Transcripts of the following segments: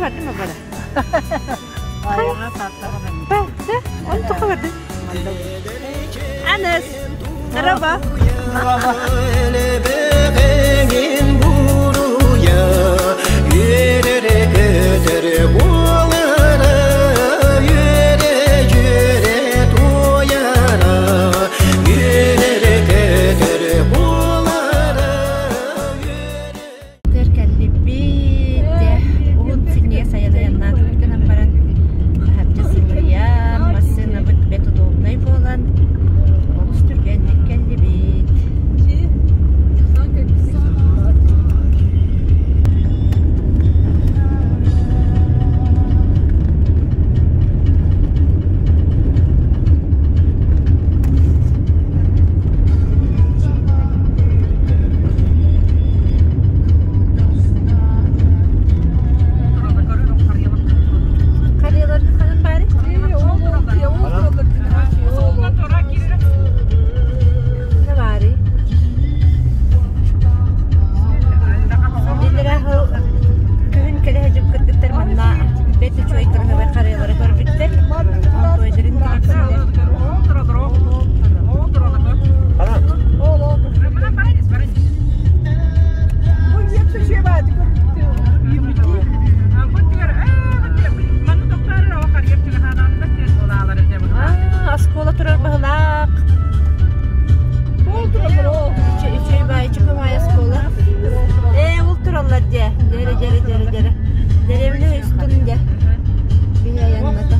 бардым бара. Ба, он тоққа бардым. Анас, Раба. Кэллибит, уһун синньигэс сайын айаннаатыбыт гынан баран, таһырдьа сылыйан, массыынабыт бэрт удобнай буолан, олус түргэнник кэллибит. Карьяларгыт ханан баары? Баары. Иллэрээ күһүн кэлэ сылдьыбыт кыргыттар манна бэрт үчүгэй кыргыбай харыйалары көрбүттэр. Онтуойдарын тигипсилэр. Оскуола турар баһылаах. Үчүгэй баай, үчүгэй баай оскуола. Ээ, ол тураллар дьэ. Дьэрэ, дьэрэ, дьэрэ, дьэрэ. Дэриэбинэ үстүн дьэ. Биһи айанната.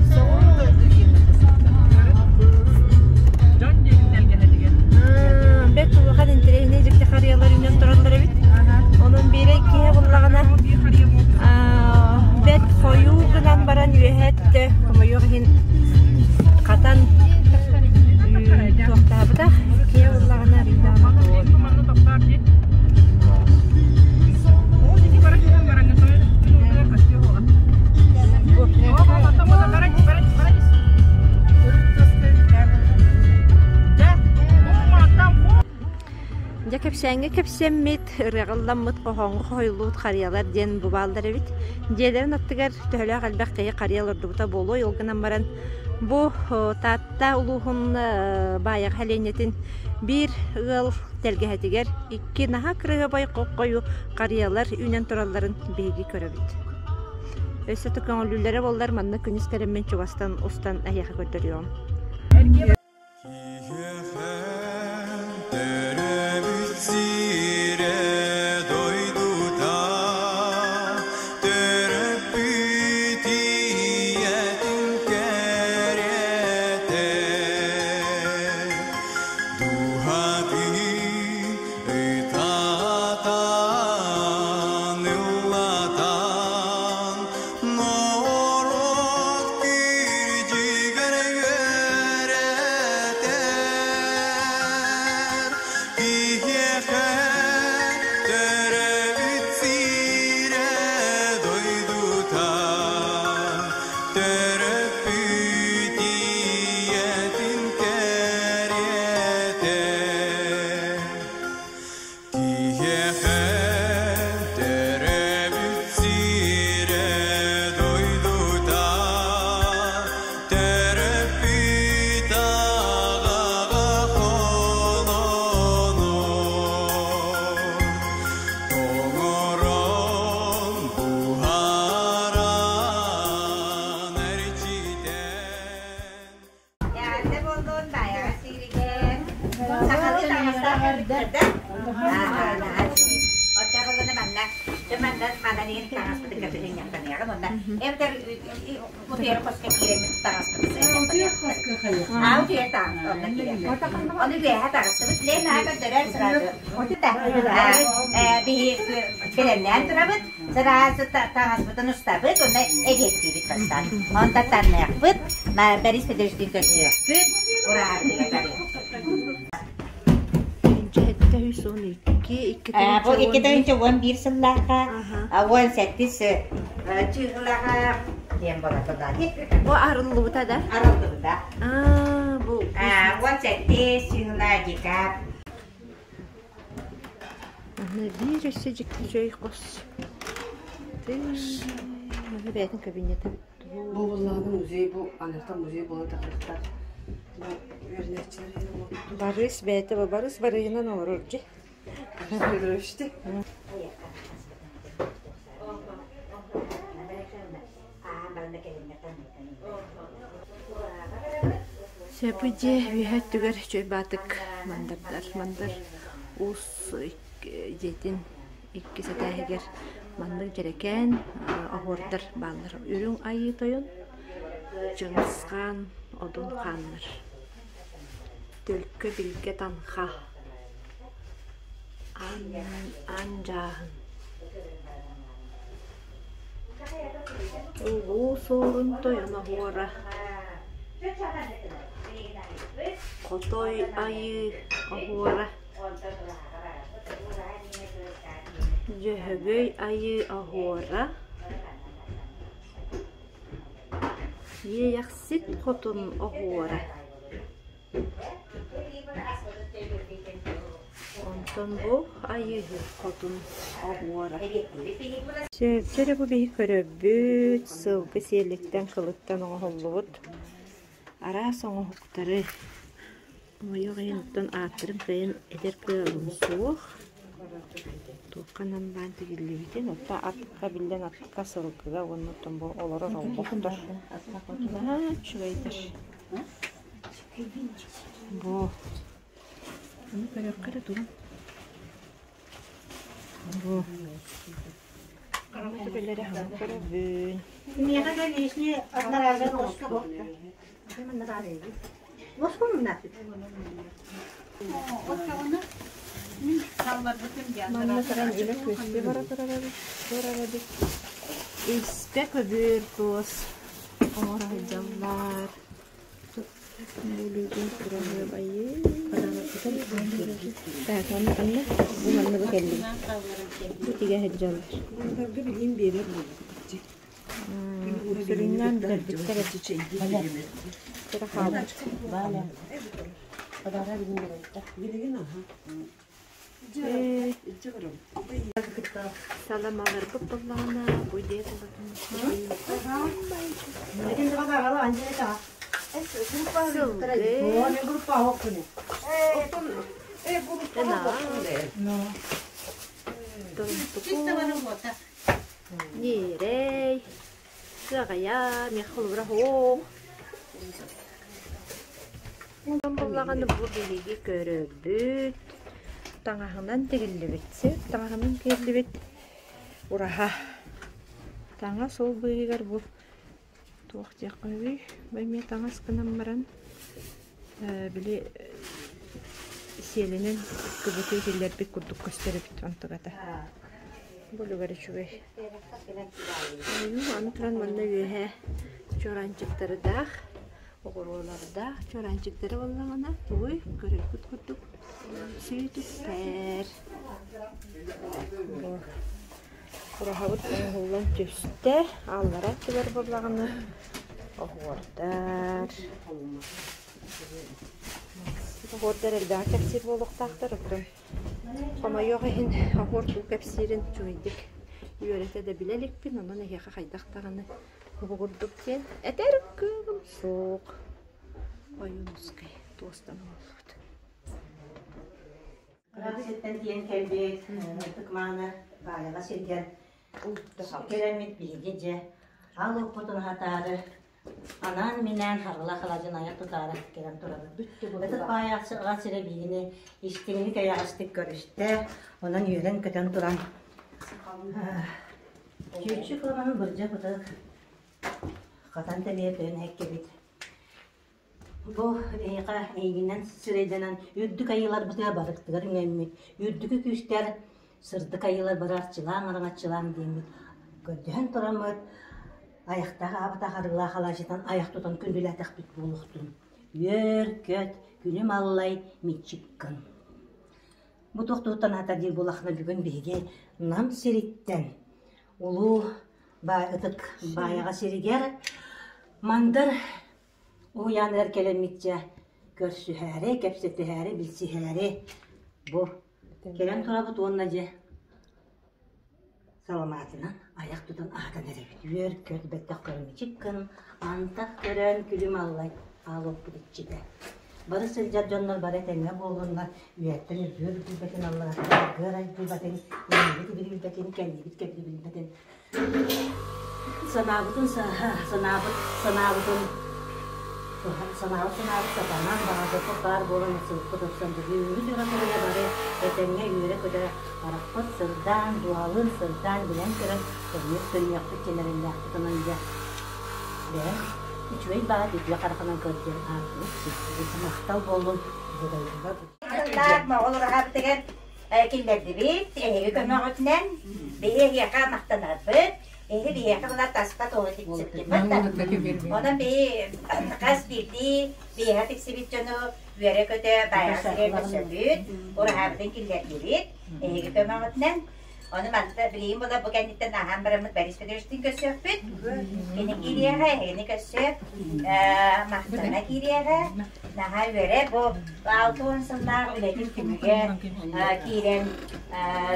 Бэрт улахан интэриэһинэй дьикти харыйалар үүнэн тураллар эбит. Онон биирэ киһи буллаҕына бэрт хойуу гынан баран үөһэ өттө хомойуох иһин хатан туохтаабытах киһи буллаҕына арыйдаҕына Дьэ кэпсээҥҥэ кэпсэммит, ырыаҕылламмыт, хоһооҥҥо хоһуйуллубут харыйалар диэн бу бааллар эбит. Дьиэлэрин аттыгар төһөлөөх элбэх киһи харыйа олордубута буолуой, ол гынан баран бу Таатта улууһун Баайаҕа сэлиэнньэтин биир ыал тэлгэһэтигэр икки наһаа кырыһыбай хойуу харыйалар үүнэн туралларын биһиги көрөбүт. Өссө да көҥүллүүллэрэ буоллар манна күнүс кэлэммин чугастан устан эһиэхэ көрдөрүөҕүм. Киһиэхэ төрөөбүт сирэ дойдута, төрөппүт ийэтин кэрэтэ, дууһатын ытатан ыллатан норуот кирдьигэр үөрэтэр киһиэхэ төрөөбүт сирэ дойдута төрөппүт ийэтин кэриэтэ Киһиэхэ төрөөбүт сирэ дойдута төрөппүт аҕаҕа холонор тоҥорон буһаран эрчитэн Эҕэрдэ буоллун Баайаҕа сииригэр. Сахалыы таҥастаах кэлбиттэр да? Оччоҕуна манна дьэ манна манан иһин таҥаспытын көрдөрүнньэхтэниэҕин уонна эбэтэр утуйар хоско киирэммит таҥаспытын сыһыахтаныахпыт. Аа утуйар таҥас онно киирэр. Ону үөһэ таҕыстыбыт. Лена көрдөрөр сразу. Биһи бэлэмнээн турабыт. Сразу таҥаспытын устабыт уонна эбиэттиибит бастаан. Онтон таҥныахпыт, Борис Федоровичтыын көрсүөхпүт, ураһабытыгар барыахпыт. Бу 211 сыллаахха 18 чыыһылаҕа диэн буола турда. Бу арыллыбыта да? Арыллыбыта. Бу 18 чыыһыла декабрь. Аны биир өссө дьикти үчүгэй хос. Манна бэйэтин кабинета Бу буоллаҕына музей бу анарта музей буолан тахсыахтаах. Бу үөрэнээччилэр иһин олорбуттар. Барыс бэйэтэ барыс барыһынан олорор дьи. Федоровичте. Сөпү дьиэ үөһэ өттүгэр үчүгэй баатык мандардар. Мандар уус дьиэтин иккис этээһигэр маннык дьэрэкээн оһуордар бааллар. Үрүҥ Айыы Тойон, Чыҥыс Хаан, Одун Хааннар. Төлкө Билгэ Таҥха, Аан Аан Дьааһын. Улуу Суорун Тойон оһуора, Хотой Айыы оһуора, Дьөһөгөй Айыы оһуора, Иэйэхсит Хотун оһуора. Онтон бу Айыыһыт Хотун оһуора. Сөпчөрө бу биһи көрөбүт, сылгы сиэлиттэн кылыттан оҥоһуллубут араас оҥоһуктары. Хомойуох иһин оттон ааттарын кыайан этэр кыаҕым суох. Туохханан баан тигиллибитин, оттон атка биллэн атка сылгыга уонна оттон бу олорор олбохтор. Наһаа үчүгэйдэр. Бу ону көрүөххэ эрэ тугун. Бу түбэлэри хаҥа көрөбүн. Миэхэ да лишний одноразовый ложка Манна туран үлэ күөстүү бара турар эбит, турар эбит. Испэ көбүөр туос оҥоро сылдьаллар. Бүлүүтүн кыраһыабайы. Так, манна ханна? Бу манна бу кэллибит. Бу тигэ сылдьаллар. Мандарга билигин биэрэр буолбут. Сүрүннээн бүтэрбиттэр Кыра хаалбыт. Саламаларбыт буоллаҕына бу дьиэ тулатын сылгы Ньиэрэй, кыаҕайа, миэхэ холобура суох. Онтон буоллаҕына бу биһиги көрөбүт, таҥаһынан тигиллибит сир, таҥаһынан тигиллибит ураһа. Таҥас ол быыһыгар бу туох диэххэ үһүй, бу эмиэ таҥас гынан баран били сиэлинэн кыбытыы киллэрбит курдук көстөр эбит онтуката. Бу үлүгэр үчүгэй. Аны туран манна үөһэ чуораанчыктардаах, оҕуруолардаах чуораанчыктары буоллаҕына тугуй көрөргүт курдук сүүтүктэр. Ураһабыт оҥоһуллан түстэ, аллара өттүгэр буоллаҕына оһуордар. Оһуордар элбэҕи кэпсиир буолуохтаахтар, оттон хомойуох иһин оһуор туу кэпсиирин үчүгэйдик үөрэтэ да билэ иликпин, онон эһиэхэ хайдах даҕаны кубугурдук диэн этэр кыаҕым суох. Ойуунускай туостан оҥоһуллубут. Ыраах сиртэн тиийэн кэлбит ытык мааны Баайаҕа сиргэр кэлэммит биһиги дьэ аал уоппутун аһатаары анаан-минээн харыла халадьын айах тутаары кэлэн турабыт. Ытык Баайаҕа сирэ биһигини истиҥник эйэҕэстик көрүстэ, онон үөрэн-көтөн туран Чүүччү кыламанын бырдьа кутук хатан тэлиэ тыын эһэккэбит Бу эйиэхэ эйигинэн сирэйдэнэн үрдүк айыыларбытыгар барыктыгар үҥэммит, үрдүкү күүстэр сырдык айыылар бары арчылаан араҥаччылаан диэммит көрдөһөн тураммыт айахтаах аабатах арыылаах алаадьытан айах тутан күндүлээтэхпит буолуохтун. Үөр-көт, күнүм аллай, миччиккын. Бу туох туһуттан аата диир буоллаххына бүгүн биһиги Нам сириттэн улуу ытык Баайаҕа сиригэр Мандар Уһуйааныгар кэлэммитчэ көрсүһээри, кэпсэтиһээри, билсиһээри бу кэлэн турабыт уонна дьэ Саламаатынан айах тутан аһатан эрэбит. Үөр-көт бэттэх көрөн мичик гын, антах көрөн күлүм аллай аалоппут иччитэ. Бары сылдьар дьоннор бары этэҥҥэ буоллуннар, үйэттэн үрдүөр үрдүйбэтин аллараттан аргыар айдыйбатын, иннибит ибирийбэтин, кэннибит кэбирибилбэтин. Санаабытын санаабыт санаабытын санаабыт санаабыт сатанан баҕарбыппыт баар буолан ылсыбыппыт ыпсан бүгүҥҥү дьоро бары этэҥҥэ үөрэ-көтө Харахпыт сырдаан, дууһалыын сырдаан билэн-көрөн төннүөх төннүөхпүт диэн эрэллээхпит онон дьэ бэйэм үчүгэй баҕа үтүө харахынан көрдүөн ааттыбыт сирдибит махтал буоллун бу дойдуга. Сыллаах Моҕол ураһабытыгар киллэрдибит эһиги көмөҕүтүнэн биһи эһиэхэ махтанарбыт эһиги биһиэхэ була таска туола тиксибит да онон биһи хас биирдии биһиэхэ тиксибит дьону үөрэ-көтө байаҕа сиргэ көрсөбүт, ураһаабытын киллэрдибит, эһиги көмөҕүтүнэн. Ону манта билигин була бу кэнниттэн аһаан бараммыт Борис Петровичтыын көрсүөхпүт. Кини киириэҕэ, эһигини көрсө, махтана киириэҕэ. Наһаа үөрэ бу 60 сыллаах үлэтин түмүгэ киирэн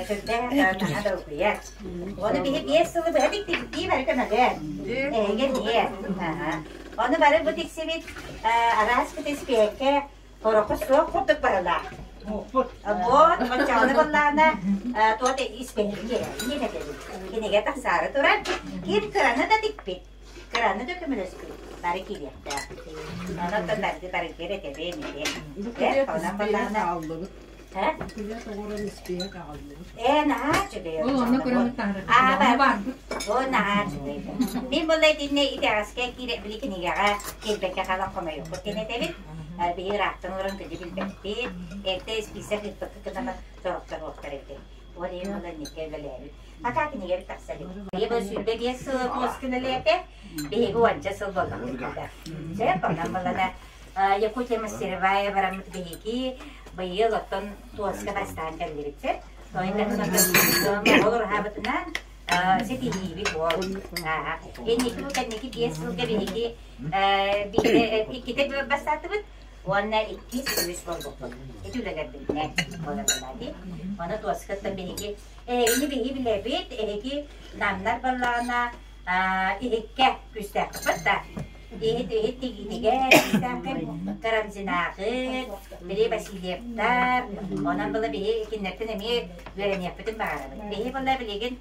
сүрдээх наһаа долгуйар. Ону биһи 5 сылы быһа тиктибиттии бары көмөлөөн. Эһиги эмиэ. Ону бары бу тиксибит араас испиэккэ торохо суох курдук барылаах. Вот, оччоҕуна буоллаҕына туот испиэккэ кинигэ тахсаары турар. Ким кыраны да тикпит, кыраны да көмөлөспүт, бары киириэхтээх. Онон барды барыгыр этэбин, итин. Онон буоллаҕына Күлэ тоҕорон испиэһэк аҕаллыбыт. Ээ, наһаа үчүгэй. Ол онно көрөммүт таһаарар. Аа, барбыт. Оо, наһаа үчүгэй. Мин буолла итиннэ итэҕэскэ киирэ били кинигэҕэ киирбэккэ хаалан хомойуохпут диэн этэбит. Биһи ыраахтан олорон кыдьы билбэппит. Эрдэ испиисэк ыыппакка гынан сорохтор уохтар эбит. Ол иһин буолла инникке үлэлээбит. Хата кинигэбит тахса илик. Биһи бу 25 сыл туос күнэлээтэ. Биһиги уонча сыл буоллахпыт. Сөп, онон буоллана Якутия мастеровая бараммыт биһиги быйыл оттон туоска бастаан кэллибит сөп. Моҕол ураһаабытынан ситиһиибит буол. Инники бу кэнники 5 сылга биһиги иккитэ бастаатыбыт уонна иккис үһүс буолбуппут. Ити үлэлэрбитинэн буолар дии. Ону туоскаттан биһиги эһигини биһи билэбит, эһиги намнар баллаана иһиккэ күүстээхпит да Иһит иһит тигиитигэр Карамзинааҕыт, били Васильевтар, онон была биһи кинилэртэн эмиэ үөрэниэхпитин баҕарабыт. Биһи была билигин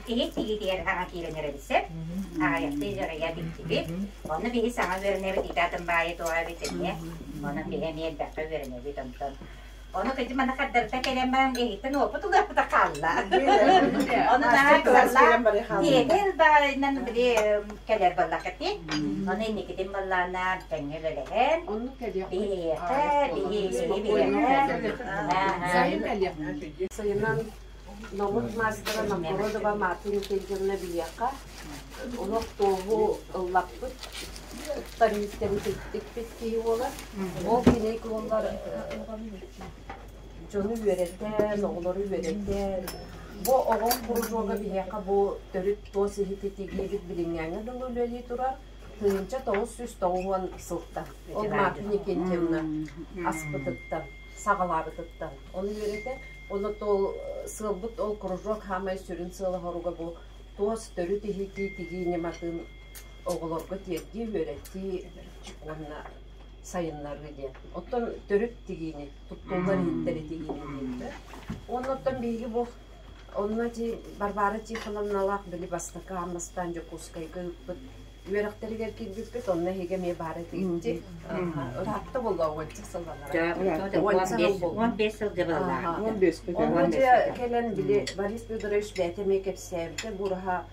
иһит тигиитигэр аҕа киирэн эрэбит сөп. Аҕайахтыы дьарыйа биттибит. Ону биһи саҥа үөрэнэбит, итаатын баайы туоҕа эбит эмиэ. Онон биһи эмиэ элбэххэ үөрэнэбит онтон. Ону кыдьым аны хардарыта кэлэн баран эһиттэн уопут ылыахпыта хаалла. Ону наһаа кылаллаах тиэтэл баайынан били кэлэр буоллаххыт Ону инникитин баллаана тэҥҥэ үлэлэһэн биһиэхэ биһи биһиэхэ Сайынан норуот маастара Новгородова Марта Никитична билиэххэ олох туоһу ыллаппыт ыттар иттикпит киһи буолар. Ол кини куоллар дьону үөрэтэн, оҕолору үөрэтэн, бу оҕом кружога биһиэхэ бу төрүт туос иһити тигиибит билиҥҥээҥҥэ дылы үлэлии турар. 1990 сылтан. Ол Марта Никитьевна аспытыттан, саҕалаабытыттан. Ону үөрэтэ, ону ол сыалбыт ол кружок хаамай сүрүн сыала-соруга бу туос төрүт иһити тигии ньыматын оҕолорго тиэрдии, үөрэтии уонна сайыннарыы диэн. Оттон төрүт тигиини, туттуллар иһиттэри тигиини диэбитэ. Уонна оттон биһиги бу онно ти Варвара Тихоновналаах били бастакы аан бастаан Дьокуускайга ыыппыт үөрэхтэригэр киирбиппит, онно эһиги эмиэ баар этигит. Ыраатта буолла уонча сылланара. 15 сылга буолла. Онно дьэ кэлэн били Борис Федорович бэйэтэ эмиэ кэпсээбитэ, бу ураһа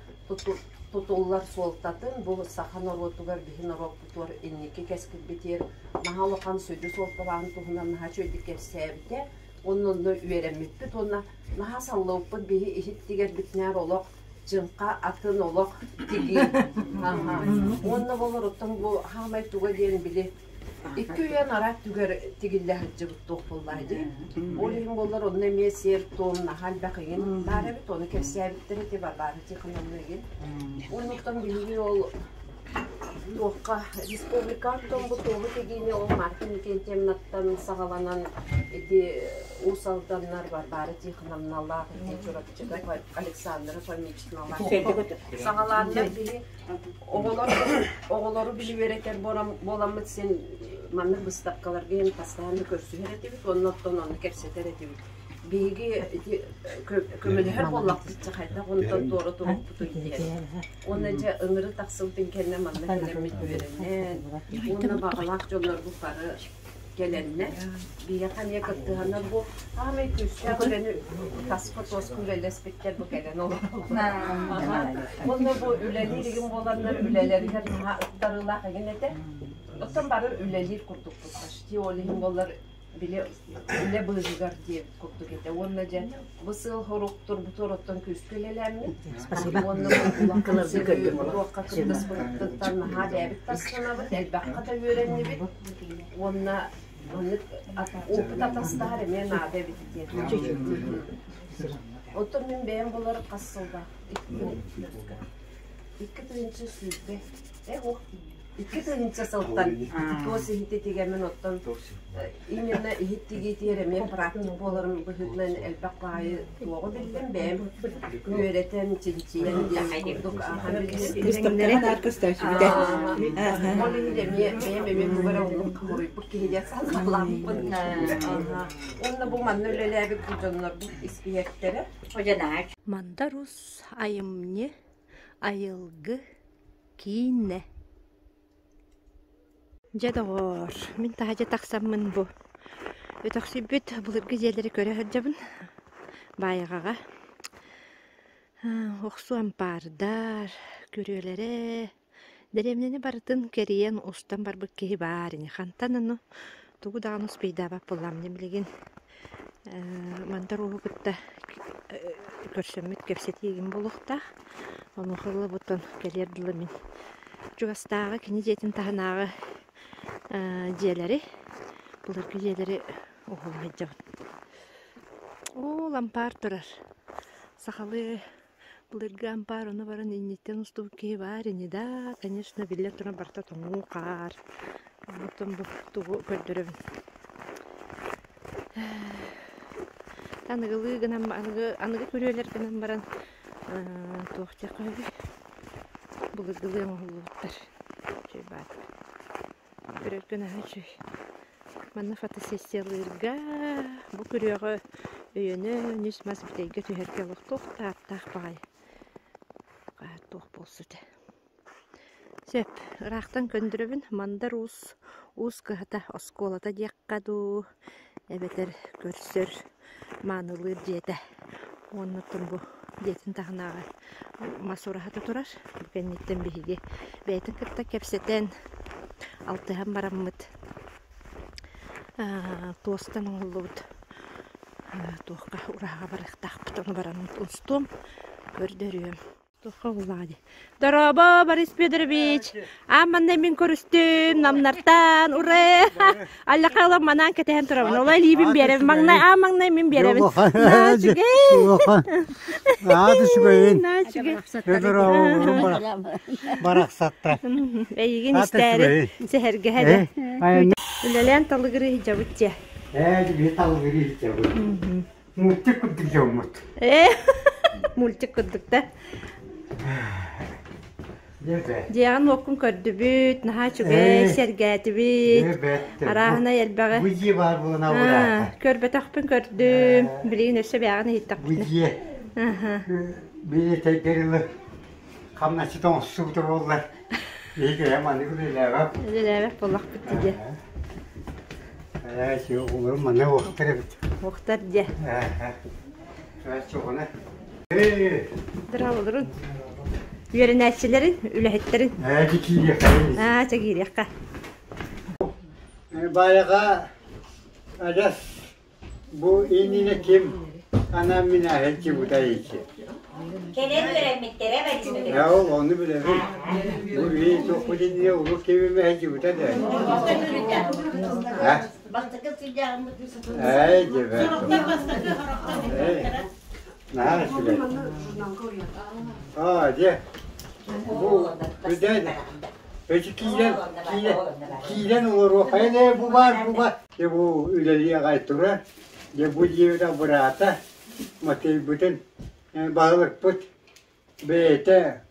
тутуллар суолтатын бу саха норуотугар биһи норуоппутугар инники кэскилбитигэр наһаа улахан сүдү суолталааҕын туһунан наһаа үчүгэйдик кэпсээбитэ уонна онно үөрэммиппит уонна наһаа саллыбыппыт биһи иһит тигэрбитинээр олох дьыҥха атын олох тигии уонна болоруттан бу хаамай туга диэн били Икки үйэ анараа өттүгэр тигиллэ сылдьыбыт туох буоллаа дии. Ол иһин буоллар онно эмиэ сиэр-туом наһаа элбэх игин баар эбит, ону кэпсээбиттэр ити Варвара Тихоновна игин. Оннуктан биһиги ол Туохха республика бу туоһу тигиини ол Марта Никентьевнаттан саҕаланан ити Уус Алданнар Варвара Тихоновналаах, ити Чурапчыга Александра Фомичналаах саҕалааннар биһи оҕолор оҕолору били үөрэтэр буоламмыт син маннык быыстапкаларга иһин постоянно көрсүһэр этибит уонна оттон ону кэпсэтэр этибит. Биһиги ити көмөлөһөр буоллахпыт хайдах онтон туора туруохпутуй диэн. Уонна дьэ ыҥырыы тахсыбытын кэннэ манна кэлэммит үөрэнэн, уонна баҕалаах дьоннорбут бары кэлэннэр, биһиэхэ эмиэ кыттыһаннар бу саамай күүстээх үлэни таска туоска үлэлэспиттэр бу кэлэн олороллор. Уонна бу үлэлиир игин буоланнар үлэлэригэр наһаа ыктарыылаах игин этэ. Оттон бары үлэлиир курдукпут почти ол иһин буоллар били үлэ быыһыгар диэбит курдук этэ. Уонна дьэ бу сыл хоруктурбутугар оттон күүскэ үлэлээммит. Уонна улахан туохха кыттыспытыттан наһаа бэйэбит тастанабыт, элбэххэ да үөрэннибит. Уонна маннык опыт атастаһар эмиэ наада эбит диэн. Оттон мин бэйэм булар хас сыллаах 2 тыһыынча 20 2 тыһыынча сылтан туос иһити тигэммин оттон именно иһит тигиитигэр эмиэ практик буоларым быһыытынан элбэх баайы туоҕу биллим бэйэм үөрэтэн чинчийэн диэн курдук ааһан Выставкаҕа наар көстөөчүбүтэ. Ол иһин эмиэ бэйэм эмиэ тугу эрэ оннук хоруйбут киһи диэн санаалаахпын. Уонна бу манна үлэлээбит бу дьоннорбут испииһэктэрэ. Мандар Уус айымньы айылгы киинэ. Дьэ доҕоор, мин таһырдьа тахсаммын бу өтөхсүйбүт былыргы дьиэлэри көрө сылдьабын Баайаҕаҕа. Охсуу ампаардар, күрүөлэрэ, дэриэбинэни барытын кэрийэн устан барбыт киһи баар ини. Хантан ону тугу даҕаны успейдаабат буоллаҕым дии билигин Мандар Ууһу кытта көрсөммүт кэпсэтиигим буолуохтаах. Онуоха ыла бутан кэлиэр дылы мин чугастааҕы кини дьиэтин таһынааҕы дьиэлэри, былыргы дьиэлэри уһула сылдьабын. Оо, лампаар турар. Сахалыы былыргы ампаар ону баран инниттэн устубут киһи баар ини да, конечно, биллэн туран барыта тоҥуу хаар. Оттон бу тугу көрдөрөбүн. Аныгылыы гынан аныгы аныгы күрүөлэр гынан баран туох диэххэ үһү былыргылыы оҥоһуллубуттар. Үчүгэй баатыр. Көрөргө наһаа үчүгэй. Манна фотосессиялыырга бу күрүөҕэ өйөнөн үс мас бүтэйгэ түһэргэ олох туох да ааттаах баҕайы туох буолсу этэ. Сөп, ыраахтан көндөрөбүн Мандар Уус Уус кыһата оскуолата диэххэ дуу, эбэтэр көрсөр маанылыыр дьиэтэ. Уонна оттон бу дьиэтин таһынааҕы мас ураһата турар. Бу кэнниттэн биһиги бэйэтин кытта кэпсэтэн, алтыһан бараммыт туостан оҥоһуллубут туохха ураһаҕа барыахтаахпыт. Ону баран устуом, көрдөрүөм. Туохха буллаҕа дии. Дорообо, Борис Федорович! Аан манна мин көрүстүм, намнартан, ура! Аллаха ылан манаан кэтэһэн турабын. Олай илиибин биэрэбин. Маҥнай, аан маҥнай мин биэрэбин. Наа үчүгэй! Аат үчүгэйин. Наа үчүгэй. Барахсаттар. Эйигин истээри сэһэргэһэ дэ. Үлэлээн талыгырыы сылдьабыт дьэ. Ээ, биһи талыгырыы сылдьабыт. Мультик курдук дьоммут. Ээ, мультик курдук да. Дьиэҕин уоккун көрдүбүт, наһаа үчүгэй, сэргээтибит. Арааһынай элбэҕи. Бу дьиэ баар буолан абыраата. Көрбөтөхпүн көрдүм. Билигин өссө бэйэҕин иһиттэхпинэ. Бу дьиэ. Билиэтэйдэрилы хамначчыт оҥостубута буоллар. Биһиги маннык үлэлээбэт. Үлэлээбэт буоллахпыт дии. Ээ, чугуна манна уохтар эбит. Уохтар дьэ. Ээ, чугуна. Дорооболорун. Үөрэнээччилэрин, үлэһиттэрин. Ээ, киириэххэ. Аа, чэ киириэххэ. Байаҕа адьас Бу иннинэ ким анаан минээһин ичи. Кэлэн үөрэммиттэрэ баччыгы. Ээ ол ону билэбин. Бу бии туохпут иннинэ улуу кими мэһэйдибитэ да. Э? Ээ дьэбэ. Ээ. Наһаа үчүгэй. Аа дьэ. Бу күдэн. Эти киирэн, киирэн, киирэн олоруоххайын ээ бу баар, бу баар. Дьэ бу үлэлии аҕай турар. Дьэ бу дьиэбит абыраата, Матыйбытын баһылыкпыт бэйэтэ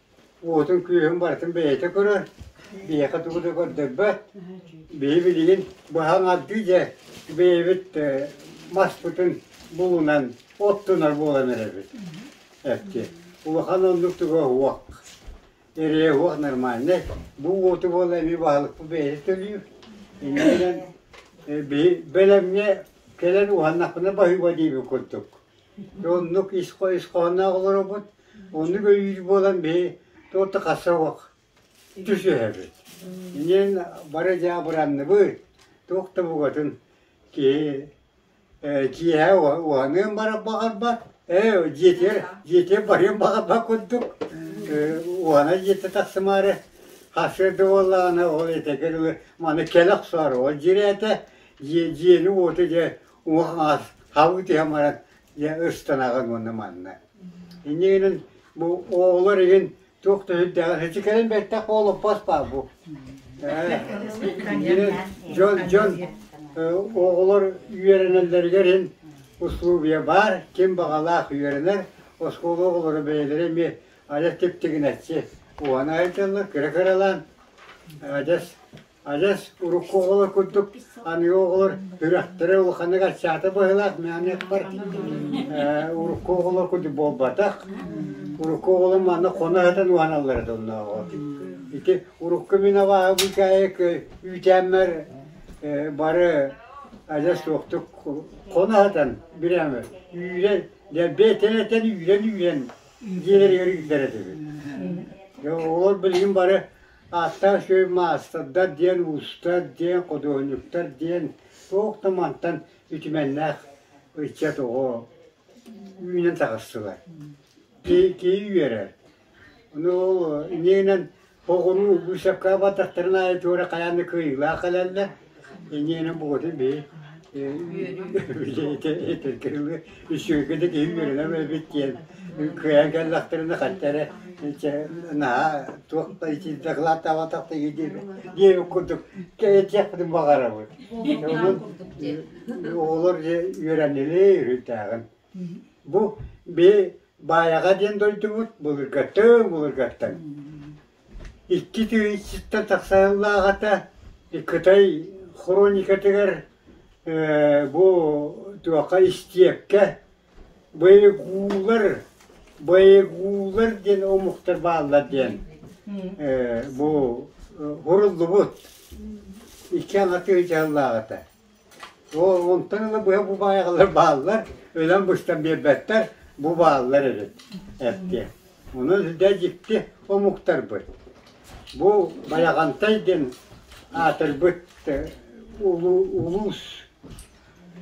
уотун-күөһүн барытын бэйэтэ көрөр. Биһиэхэ тугу да көрдөрбөт. Биһи билигин быһаҥ ардыы дьэ бэйэбит маспытын булунан оттунар буолан эрэбит. Эпти. Улахан оннук туга уох. Эрээ уох нормальный. Бу уоту буола эми баһылыкпыт бэйэтэ төлүүр. Иннинэн биһи бэлэмҥэ кэлэн уһаннахпына баһыыба диэбит курдук. Оннук ис хоһоонноох олоробут. Оннук өйүүр буолан биһи туох да хасса уох түсүһэбит. Иннинэн бары дьаабыранныбыт. Туох да бугатын киһи киэһэ уһаныан барар баҕарбат, ээ дьиэтигэр дьиэтигэр барыан баҕарбат курдук уһана дьиэтэ тахсымаары сарсыарда буоллаҕына ол этэргэ дылы маны кэлэ охсоору ол дьирээтэ дьиэни-уоту дьэ уҥа-хаҥас хабыы түһэн баран дьэ ыстанаҕын уонна манна. Инньэ гынан бу оҕолор игин туох да сүрдээҕин ити кэлин бэртэх олоппос баар бу. Дьон дьон оҕолор үөрэнэллэригэр иһин условия баар, ким баҕалаах үөрэнэр, оскуола оҕолоро бэйэлэрэ эмиэ адьас тип-тигинэччи уһана сылдьаллар, кыра-кыралаан адьас Адьас урукку оҕолор курдук аныгы оҕолор үрэхтэрэ улаханнык аччаата быһыылаах мээнэхпэр урукку оҕолор курдук буолбатах. Урукку оҕолор манна хоно сытан уһаналлар этэ оннооҕор. Ити урукку мин абааһы быыкаайык үүтээммэр бары адьас суохтук хоно сытан бирээмэ үүрэн дэлби этэн үүрэн-үүрэн дьиэлэригэр ыытар этибит. Оҕолор билигин бары Ааттаах үчүгэй маастардар диэн, уустар диэн, худуоһунньуктар диэн туох да мантан үтүмэннээх ыччат оҕо үүнэн таҕыстылар. Киһи үөрэр. Ону ол иннинэн оҕону быысапкаҕа бардахтарын аайы туора хайаан да кыайыылаах кэлэллэр. Иннинэн бугатын биһи этэргэ дылы үчүгэйгэ да киһи үөрэнэр эбит диэн кыайан кэллэхтэринэ ханта эрэ наһаа туох да ити дакылааттаабатах да диэбит курдук этиэхпитин баҕарабыт. Онон оҕолор үөрэннилэр үрдээҕин. Бу би Баайаҕа диэн дойдубут былыргаттан былыргаттан Икки тыһыынчаттан тахсаллааҕыта Кытай хроникатыгар бу туохха истиэпкэ боегуулар боегуулар диэн омуктар бааллар диэн бу суруллубут икки аҥа тыһыынчаллааҕыта. Онтон ыла быһа бу баайаҕалар бааллар, өлөн-быстан биэрбэттэр, бу бааллар эбит эттиэ. Онон сүрдээх дьикти омуктарбыт. Бу Байаҕантай диэн аатырбыт улуус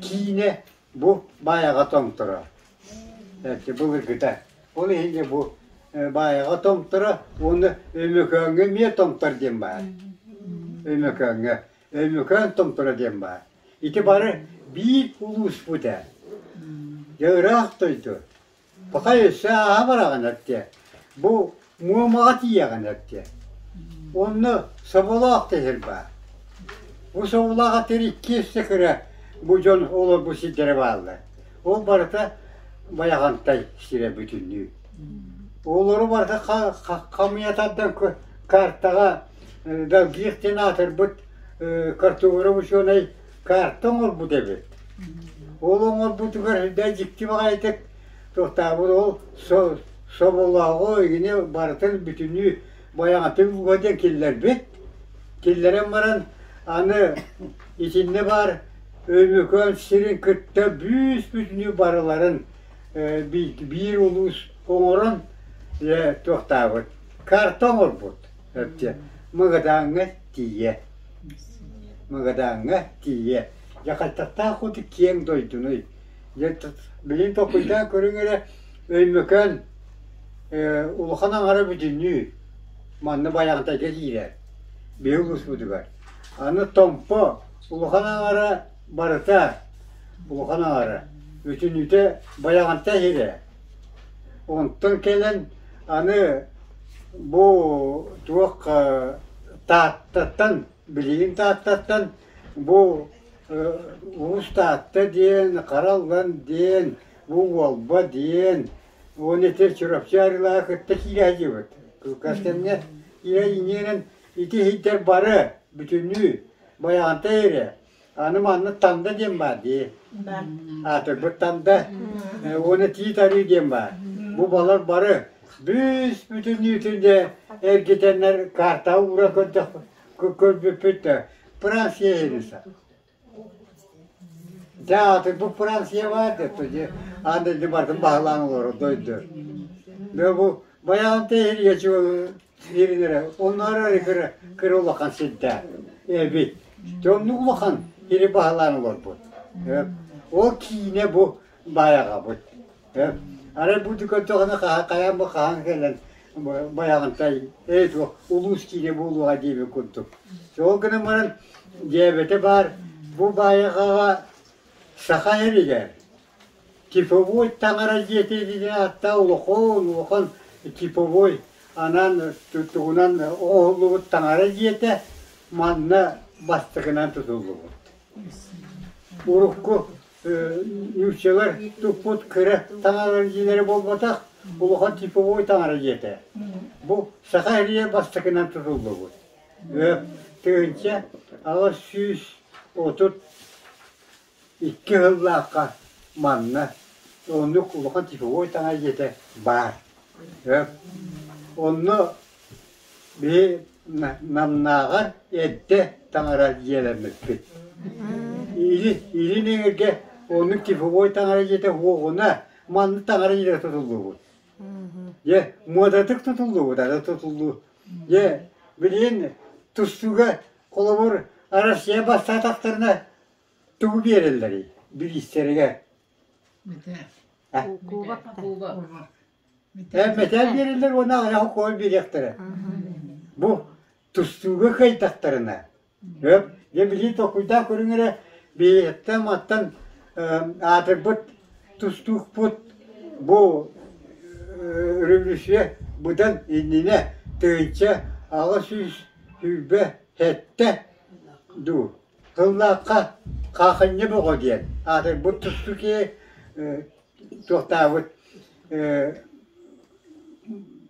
киинэ бу Баайаҕа томторо. Былыргыта. Ол иһин дьэ бу Баайаҕа томторо уонна Өймөкөөҥҥө эмиэ томтор диэн баар. Өймөкөөҥҥө. Өймөкөөн томторо диэн баар. Ити бары биир улууспут ээ. Дьэ ыраах дойду. Пахай өссө ааһа бараҕын эттиэ. Бу Муомаҕа тиийэҕин эттиэ. Онно Соболоох тэһир баар. Бу Соболоох атыр икки өссө кыра бу дьон олорбут сирдэрэ бааллар. Ол барыта Байаҕантай сирэ бүтүннүү. Олору барыта хамыйа тардан картаҕа Долгих диэн аатырбыт картограф учуонай карта оҥорбут эбит. Ол оҥорбутугар сүрдээх дьикти баҕайытык туохтаабыт ол соболооҕу игини барытын бүтүннүү байаҕатын уга диэн киллэрбит. Киллэрэн баран аны итиннэ баар Өймөкөөн сирин кытта бүүс-бүтүннүү барыларын биир улуус оҥорон туохтаабыт карта оҥорбут. Магадаҥҥа тиийэ. Магадаҥҥа тиийэ. Дьэ хайдахтаах курдук киэҥ дойдунуй. Дьэ билигин толкуйдаан көрүҥ эрэ Өймөкөөн улахан аҥара бүтүннүү манна Байаҕантайга киирэр биһи улууспутугар. Аны Томпо улахан аҥара барыта улахан аҥара бүтүннүүтэ Байаҕантай сирэ. Онтон кэлэн аны Бу туох Тааттаттан, билигин Тааттаттан бу Уус Таатта диэн, Хараллан диэн, бу Уолба диэн, уонна ити Чурапчы арыылааҕы кытта киирэ сылдьыбыт. Кылгас кэмҥэ киирэ иҥиэнэн ити иһиттэр бары бүтүннүү Байаҕантай эрэ. Аны манна Танда диэн баар дии. Аатырбыт Танда уонна Тиит Арыы диэн баар. Бу балар бары бүүс бүтүннүүтүн дьэ эргитэннэр картаҕа уура көрдөх көрбүппүт да Франция иһиниса. Дьэ аатырбыт Франция баар да дьэ аан дойду барытын баһылаан олорор дойду. Дьэ бу Байаҕантай иһиргэ сиринэрэ онноор эрэ кыра кыра улахан сирдээх эбит. Дьэ оннук улахан сири баһылаан олорбут. Ол киинэ бу Баайаҕабыт. Арай бу көрдөҕүнэ хайаан бу хаһан кэлэн Байаҕантай ээ туох улуус киинэ буолуоҕа диэбит курдук. Ол гынан баран дьээбэтэ баар бу Баайаҕаҕа саха сиригэр Типовой таҥара дьиэтэ диэн ааттаах улахан улахан типовой анаан тугунан оҥоһуллубут таҥара дьиэтэ манна бастакынан тутуллубут. Урукку нууччалар туппут кыра таҥара дьиэлэрэ буолбатах, улахан типовой таҥара дьиэтэ. Бу саха сиригэр бастакынан тутуллубут. 1832 сыллаахха манна оннук улахан типовой таҥара дьиэтэ баар. Онно биһи Намнааҕар эрдэ таҥара дьиэлэммиппит. Илин эҥэргэ оннук типовой таҥара дьиэтэ суоҕуна манна таҥара дьиэтэ тутуллубут. Дьэ, муодатык тутуллубут, аны тутуллуу. Дьэ, билигин тустууга холобур Россия бастаатахтарына тугу биэрэллэрий бириистэригэр? Мэтээл биэрэллэр уонна аҕыйах укуол биэриэхтэрэ. Бу тустууга кыайтахтарына, дьэ билии толкуйдаах көрүҥ эрэ биһиэттэн мантан аатырбыт тустуукпут бу революция быдан иннинэ 1827 дуу Тыллаахха Хаахынньа бөҕө диэн аатырбыт тустуу киһи туохтаабыт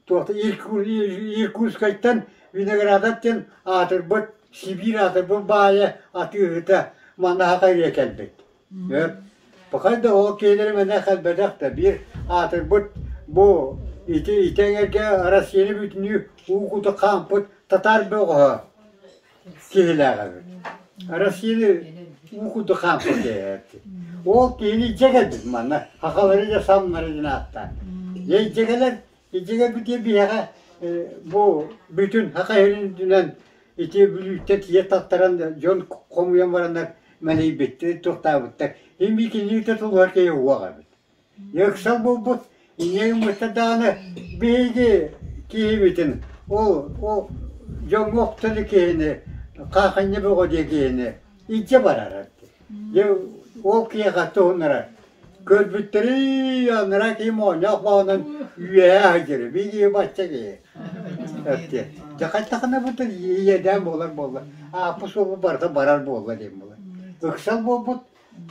туох Иркутскайтан Виноградов диэн аатырбыт Сибиир аатырбыт баайа атыыһыта манаһака илэ кэлбит. Пахай да ол киһилэри мэнэ кэлбэтэх да биир аатырбыт бу ити ити эҥэргэ Россияны бүтүннүү уу кута хаампыт татаар бөҕөһө киһилээх эбит. Россияны уу курдук хаампыт киһи Ол киһини дьэ кэлбит манна хахалары да самнары диэн ааттаан. Дьэ дьэ кэлэн дьэ кэлбит биһиэхэ бу бүтүн хаха иһин ити Бүлүүттэн тиийэ таттаран дьон хомуйан бараннар мэлийбиттэр, туохтаабыттар. Ими кинини тулуһар киһи уох эбит. Ыксал буолбут, инньэ гыммыттар даҕаны биһиги киһибитин ол ол дьоҥҥо охтон киһини хаахынньа бөҕө диэн киһини илдьэ барара. Дьэ ол киһиэхэ туһуннарар. Көрбүттэри анараа киһи моонньоох баҕанан үөһээ сылдьар. Биһиги бачча киһи. Эттиэ. Дьэ хайдахына бутун иэдээн буолар буолла. Ааппыс суолу барыта барар буолла диэн буолар. Ыксал буолбут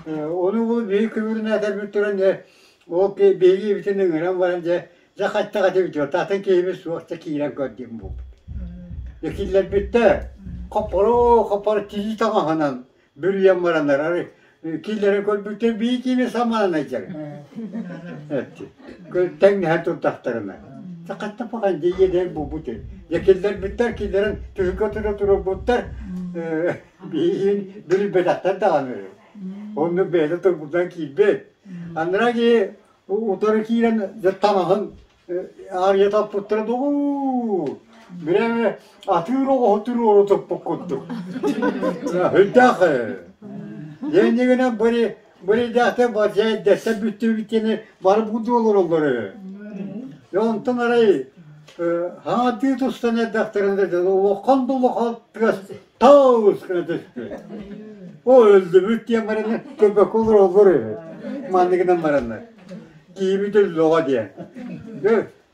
Ону бу биһиги күбүрүнээтэрбит туран дьэ ол биһиги эбитин ыҥыран баран дьэ дьэ хаттах этибит таатын киһибит суох дьэ киирэн көрдүм буолбут. Дьэ киллэрбиттэр хоппоро хоппоро тии таҥаһынан бүрүйэн бараннар арай киллэрэн көрбүттэр биһиги киһи самаанан айдьар тэҥнэһэн турдахтарына хатта пахан дьэ иэдээн буолбут дьэ киллэрбиттэр киллэрэн түһүлгэ тура турбуттар Биһигин билбэтэхтэр даҕаны. Онно бэйэтэ турбутунан киирбит. Анараа киһи утары киирэн дьэ таҥаһын аарыйа таппыттара дуу Бирэ атыыр оҕоһу туруору туппут курдук. Өйдөөх Дьэнньигинэн бары бырыйдаахтар бачайдэстэ бүттүбүт диэни бары буду олороллор үһү. Дьэ онтон арай хаҥатыы тустан эрдэхтэринэ улахан да улахан тыас Таус гына түспүт. О өлдүбүт диэн бараннар көрбөккө олороллор үһү. Манныгынан бараннар. Киһибит өллөҕө диэн.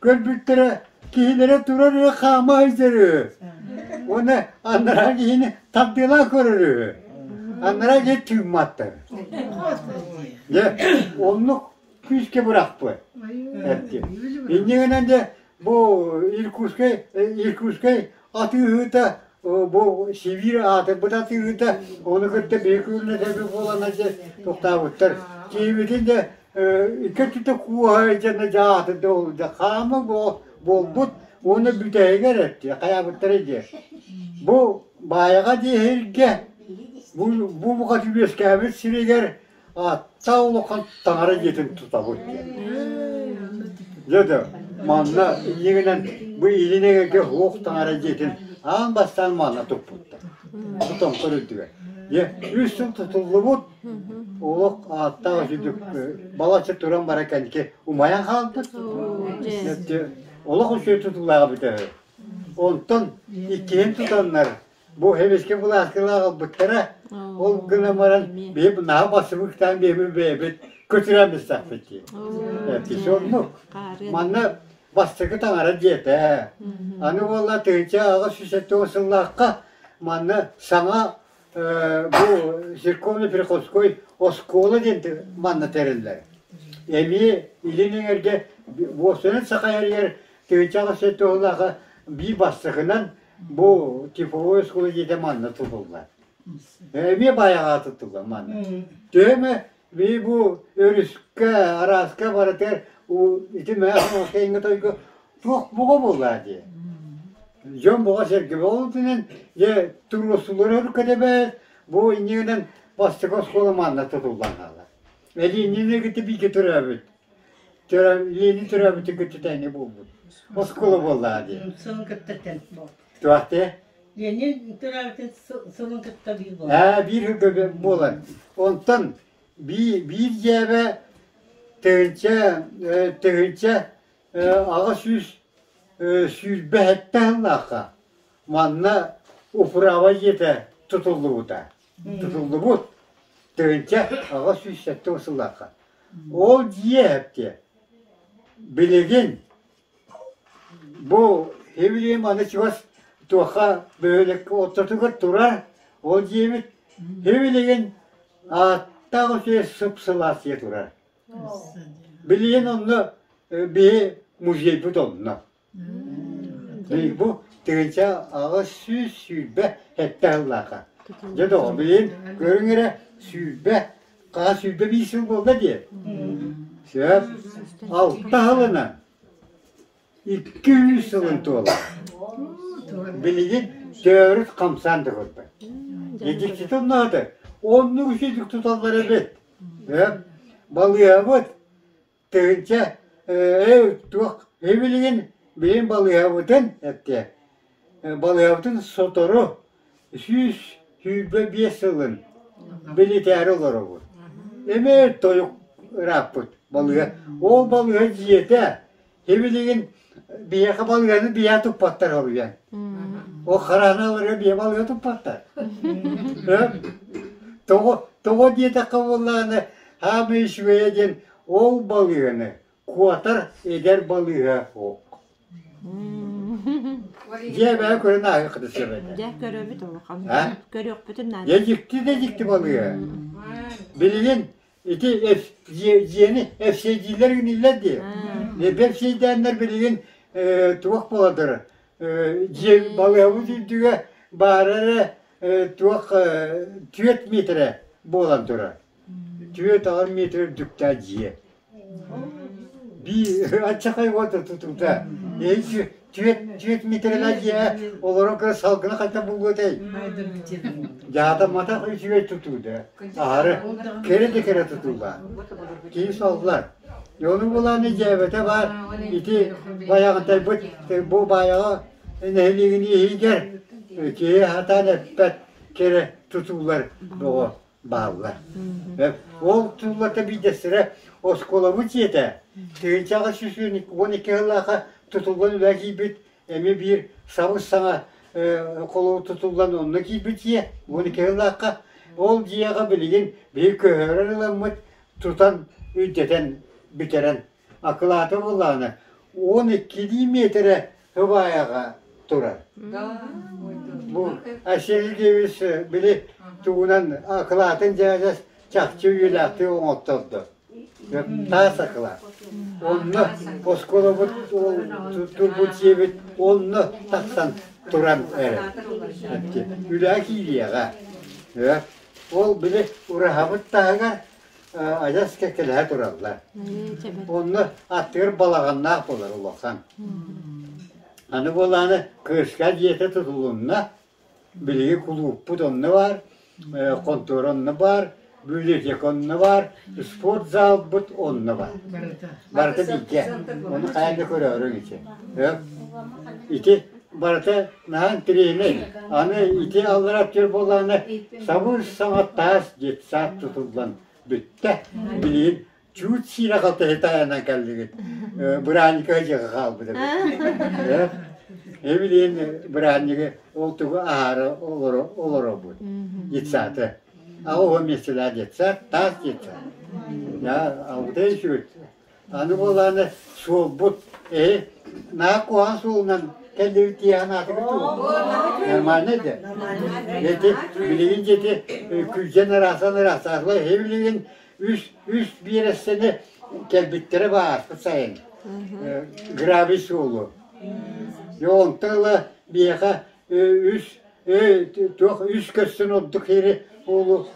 Көрбүттэрэ киһилэрэ турар үһү хаама сылдьар үһү. Уонна анараа киһини тардыалаан көрөр үһү. Анараа киһи тыымматтар. Дьэ, оннук күүскэ бырахпыт. Эпти. Инньэ гынан дьэ бу Иркутскай Иркутскай атыыһыта бу Сибиир аатырбыт атыыһыта ону кытта биһи күрүнэтэби буолан дьэ тохтообуттар. Киһибитин дьэ икки өттүтэ куоһа дьэ дьааты да хаама буолбут уонна бүтэһигэр этти хайаабыттара дьэ. Бу Баайаҕа диэһиргэ бу бу букатын үөскээбит сиригэр Аттаа улахан таҥара дьиэтин тутабыт диэн. Дьэ да, манна иннигинэн бу илин эҥэргэ уох таҥара дьиэтин аан бастаан манна туппуттар. Бу тоҥхор үрдүгэр. Дьэ, үс сыл тутуллубут олох ааттаах үчүгдүк балачча туран баран кэнники умайан хаалбыт. Олох үчүгэй тутуулааҕа бүтэ үһү. Онтон иккиһин тутаннар Бу эмискэ былааскалаах ылбыттара. Ол гынан баран биһи наһаа бассыбыктаан биһиби бэйэбит көтүрэн бистахпыт дии. Эпизоднук. Манна бастакы таҥара дьиэтэ. Аны буолла 1879 сыллаахха манна саҥа бу церковно-приходской оскуола диэн манна тэриллэр. Эмиэ илин эҥэргэ буостанан саха эригэр 1879 сыллаахха биир бастакынан Бу типовой оскуола дьиэтэ манна тутуллар. Эмиэ баайаҕа тутуллар манна. Төһө эмэ бии бу өрүскэ, арааска барытыгар ити мээх тойго туох буҕа буоллаа дии. Дьон буҕа сэргэ буолтунан дьэ туруорсулар өрүккэ бу иннигинэн бастакы оскуола манна тутуллан хаалар. Элииннини кытта бииргэ төрөөбүт. Лени төрөөбүтүн кытта тэҥҥэ буолбут. Оскуола буоллаҕа дии. Сылын кытта тэҥ буолбут. Туохтee? Ленин төрөөбүтүн сылын кытта биир буолар. Ээ, биир сылга буолар. Онтон биир дьээбэ тыһыынча тыһыынча 827 сыллаахха манна управа дьиэтэ тутуллубута. Тутуллубут 1870 сыллаахха. Ол дьиэ эптиэ. Билигин бу Евлеем аны чугас туохха бөһүөлэккэ ортотугар турар ол дьиэбит билигин ааттаах үчүгэй сып-сылаас дьиэ турар. Билигин онно биһи музейбыт онно. Бу 1827 сыллаахха. Дьэ доҕор, билигин көрүҥ эрэ сүүрбэ, хаһа 25 сыл буолла дии. Сөп. Алта сылынан 200 сылын туолар. Билигин төрүт хамсаан да көрбөт. Дьиктитэ онноото. Оннук үчүгдүк туталлар эбит. Балыыһабыт Тыһыынча туох билигин билигин балыыһабытын эттэ балыыһабытын сотору 125 сылын билитээри олоробут. Эмиэ тойук ырааппыт балыыһа. Ол балыыһа дьиэтэ билигин биһиэхэ балыыһаны биһиэхэ туппаттар хоруйан. Ол хараана биһиэхэ балыыһа туппаттар. Тоҕо тоҕо диэтэххэ буоллаҕына хаамыы үчүгэйэ диэн Ол балыыһаны куотар эдэр балыыһа суох. Дьиэ бэйэ көрөн ааһыаххыт сөп этэ. Дьэ көрөбүт улахан. Көрүөхпүтүн наада. Дьэ дьикти да дьикти балыыһа. Билигин ити дьиэни эфсейдииллэр гиниллэр дии. Эфсейдээннэр билигин туох буоладыр дьиэ балыыһабыт үрдүгэ баара эрэ туох түөрт миэтэрэ буолан турар. Түөрт аҕар метр үрдүктээх дьиэ. Биир аччакай уота тутуута. Түөрт түөрт метрэлээх дьиэ олорон кыра салгына хайдах булуотай? Дьаатамматах үчүгэй тутуута. Аһары кэрэ да кэрэ тутуулаах. Киһи саллар. Ону булааны дьээбэтэ баар ити байаҕантайбыт бу баайаҕа нэһилиэгин иһигэр киһи сатаан эппэт кэрэ тутуулар бөҕө бааллар. Ол туллата биирдэстэрэ оскуолабыт дьиэтэ 1812 сыллаахха тутуллан үлэ киирбит эмиэ биир сабыс-саҥа холобур тутуллан онно киирбит дьиэ 12 сыллаахха ол дьиэҕэ билигин биһи көһөрөн ыламмыт тутан үрдэтэн бүтэрэн акылаата буоллаҕына 12 миэтэрэ сыбаайаҕа турар. Бу Айсен Сергеевич били тугунан акылаатын дьээдьэс чахчы үйэлээхтик оҥоттордо. Таас акылаат. Онно оскуолабыт турбут дьиэбит онно тахсан туран эрэр. Үлэҕэ киириэҕэ. Ол били ураһабыт таһыгар адьас кэккэлэһэ тураллар. Онно аттыгар балаҕаннаах буолар улахан. Аны буолааны кыыска дьиэтэ тутулунна, билигин кулууппут онно баар, хонтуора онно баар, библиотека онно баар, спорт залбыт онно баар. Барыта бииргэ. Ону хайаан да көрөөрүҥ ити. Ити барыта наһаа интэриэһинэй. Аны ити аллара түөр буоллаҕына сабыс-саҥа таас детсад тутуллан бүттэ. Билигин чуут сиирэ халтаһы тайанан кэллигит. Быраанньыка дьиэҕэ хаалбыт эбит. Эбилиин быраанньыгы ол тугу аһаары олоробут. Детсады. А оҕо миэстэлээх детсад, таас детсад. Я алгытай үчүгүт. Аны буолааны суолбут эһи наһаа куһаҕан суолунан кэллибит тиэһэн аатыгыт дуо? Нормально да? Эти билигин дьэти күлдьэн ыраасан ыраастаахла эһи билигин үс үс биэрэстэни кэлбиттэрэ бааспыт сайын гравий суолу. Онтон ыла биһиэхэ үс туох үс көстөн ордук сири уолу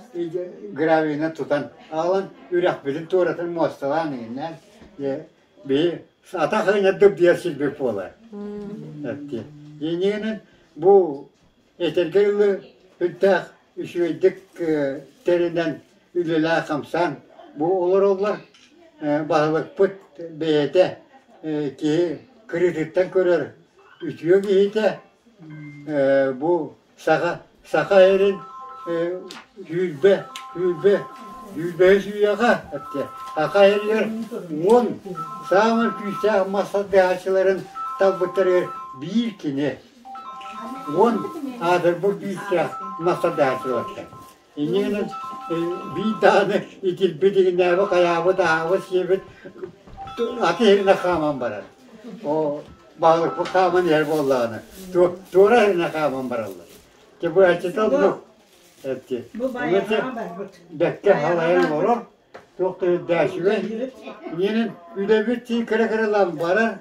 гравийынан тутан аҕалан үрэхпитин туоратын муосталаан иҥиннээн биһи атах ыҥырдык диэн сирбит буолар. Иннинэн бу этэргэ дылы үрдээх үчүгэйдик тэринэн үлэлээн-хамсаан бу олороллор. Баһылыкпыт бэйэтэ киһи кырыытыттан көрөр үтүө киһитэ бу саха саха эрин сүүрбэ сүүрбэ сүүрбэһис үйэҕэ саха эригэр уон саамай күүстээх мас тардыһааччыларын талбыттарыгар биир кини уон аатырбыт күүстээх мас тардыһааччылартан инньэ гынан биир даҕаны итирбит игиннээбит хайаабыт аһаабыт сиэбит аты иһинэ хааман барар Оо, баһылыкпыт хааман иһэр буоллаҕына, туора иһинэ хааман бараллар. Дьэ бу эччитэ оннук эти. Бэккэ халайан олорор, туох да үрдээчүгэй. Иннинэн үлэбит тии кыра-кыралаан барар.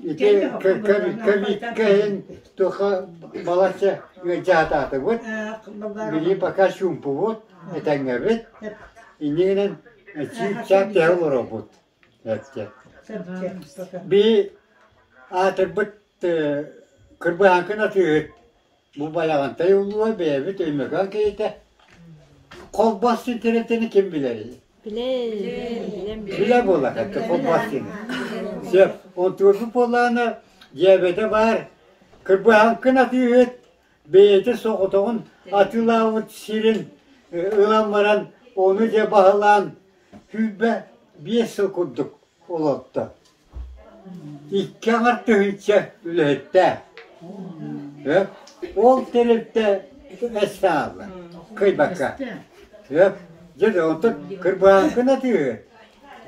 Ити ковидка иһин туохха балачча ыалдьаатаатыбыт. Били пока чуумпубут, этэҥҥэбит. Иннинэн чип-чап тэһэ олоробут. Би аатырбыт Кырбыһааҥкын атыыһыт бу Байаҕантай улууһа бэйэбит Өймөкөөн киһитэ Холбос синтэрэтини ким билэрий? Билэ буолар Холбос диэни. Сөп. Онтуорбут буоллаҕына дьиэбэтэ баар Кырбыһааҥкын атыыһыт бэйэтэ соҕотоҕун атыылаабыт сирин ылан баран ону дьэ баһылаан 25 сыл курдук олордо. Икки аҥар тыһыынча үлэһиттээх. Ол тэрилтэ эс саалла, кыайбакка. Дьэ онтон кырбааҥкын атыыһы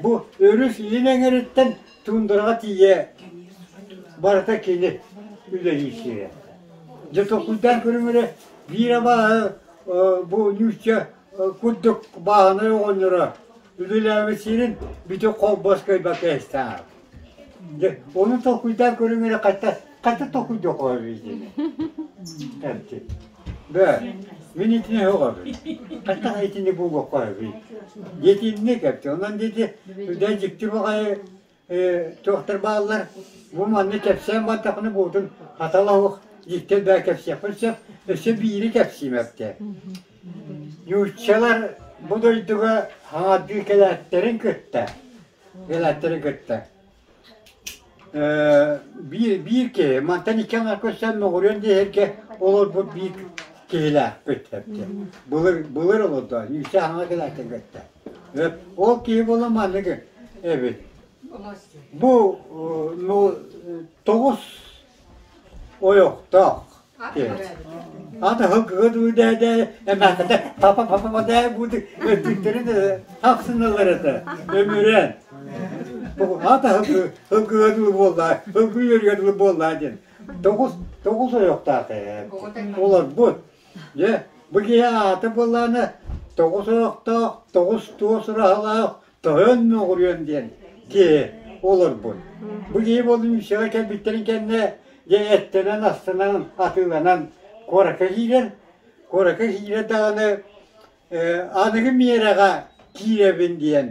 бу өрүс илин эҥэриттэн туундараҕа тиийэ барыта кини үлэлиир сирэ. Дьэ толкуйдаан көрүҥ эрэ, биир абааһы бу нуучча курдук бааһынай оҕонньоро үлэлээбит сирин бүтүн холбос кыайбакка эстээх. Дьэ, ону толкуйдаан көрүҥ эрэ хата хата толкуйдуохха итини. Эрти. Бэ, мин итини өҕөбүн. Хата итини булуохха эбит. Диэтинник эпти. Онон диэти үлэ дьикти баҕайы туохтар бааллар. Бу манна кэпсээн бардахына буутун хаталаһуох дьиктэн бээ кэпсиэхпин сөп. Өссө биири кэпсиим эптэ. Нууччалар бу дойдуга хаҥардыы кэлээттэрин кытта кэлээттэрин кытта биир биир киһи мантан икки аҥар көстөн Моҕуруон диэһэргэ олорбут биир киһилээхпит эптэ. Былыр былыр олордо нуучча хаҥа кэлээттэрин кытта. Ол киһи буолан маннык эбит. Бу ну тоҕус ойохтоох киһи. Ата хылгыга дуу дээ эмээххэтэ папа папа дээ буду өттүктэрин хапсыналар этэ өмүрэн. Ата хылгыга дуу буолла, хылгы үөрүгэ дуу буолла диэн. Тоҕус, тоҕус ойохтоох ээ. Олорбут. Дьэ, бу киһи аата буоллаҕына тоҕус ойохтоох, тоҕус туос ураһалаах, тоһөн мөҕүрүөн диэн киһи олорбут. Бу киһи буоллун үксэҕэ кэлбиттэрин кэннэ дьэ эттэнэн, астанан, атыыланан куоракка киирэр. Куоракка киирэр даҕаны аныгы миэрэҕэ киирэбин диэн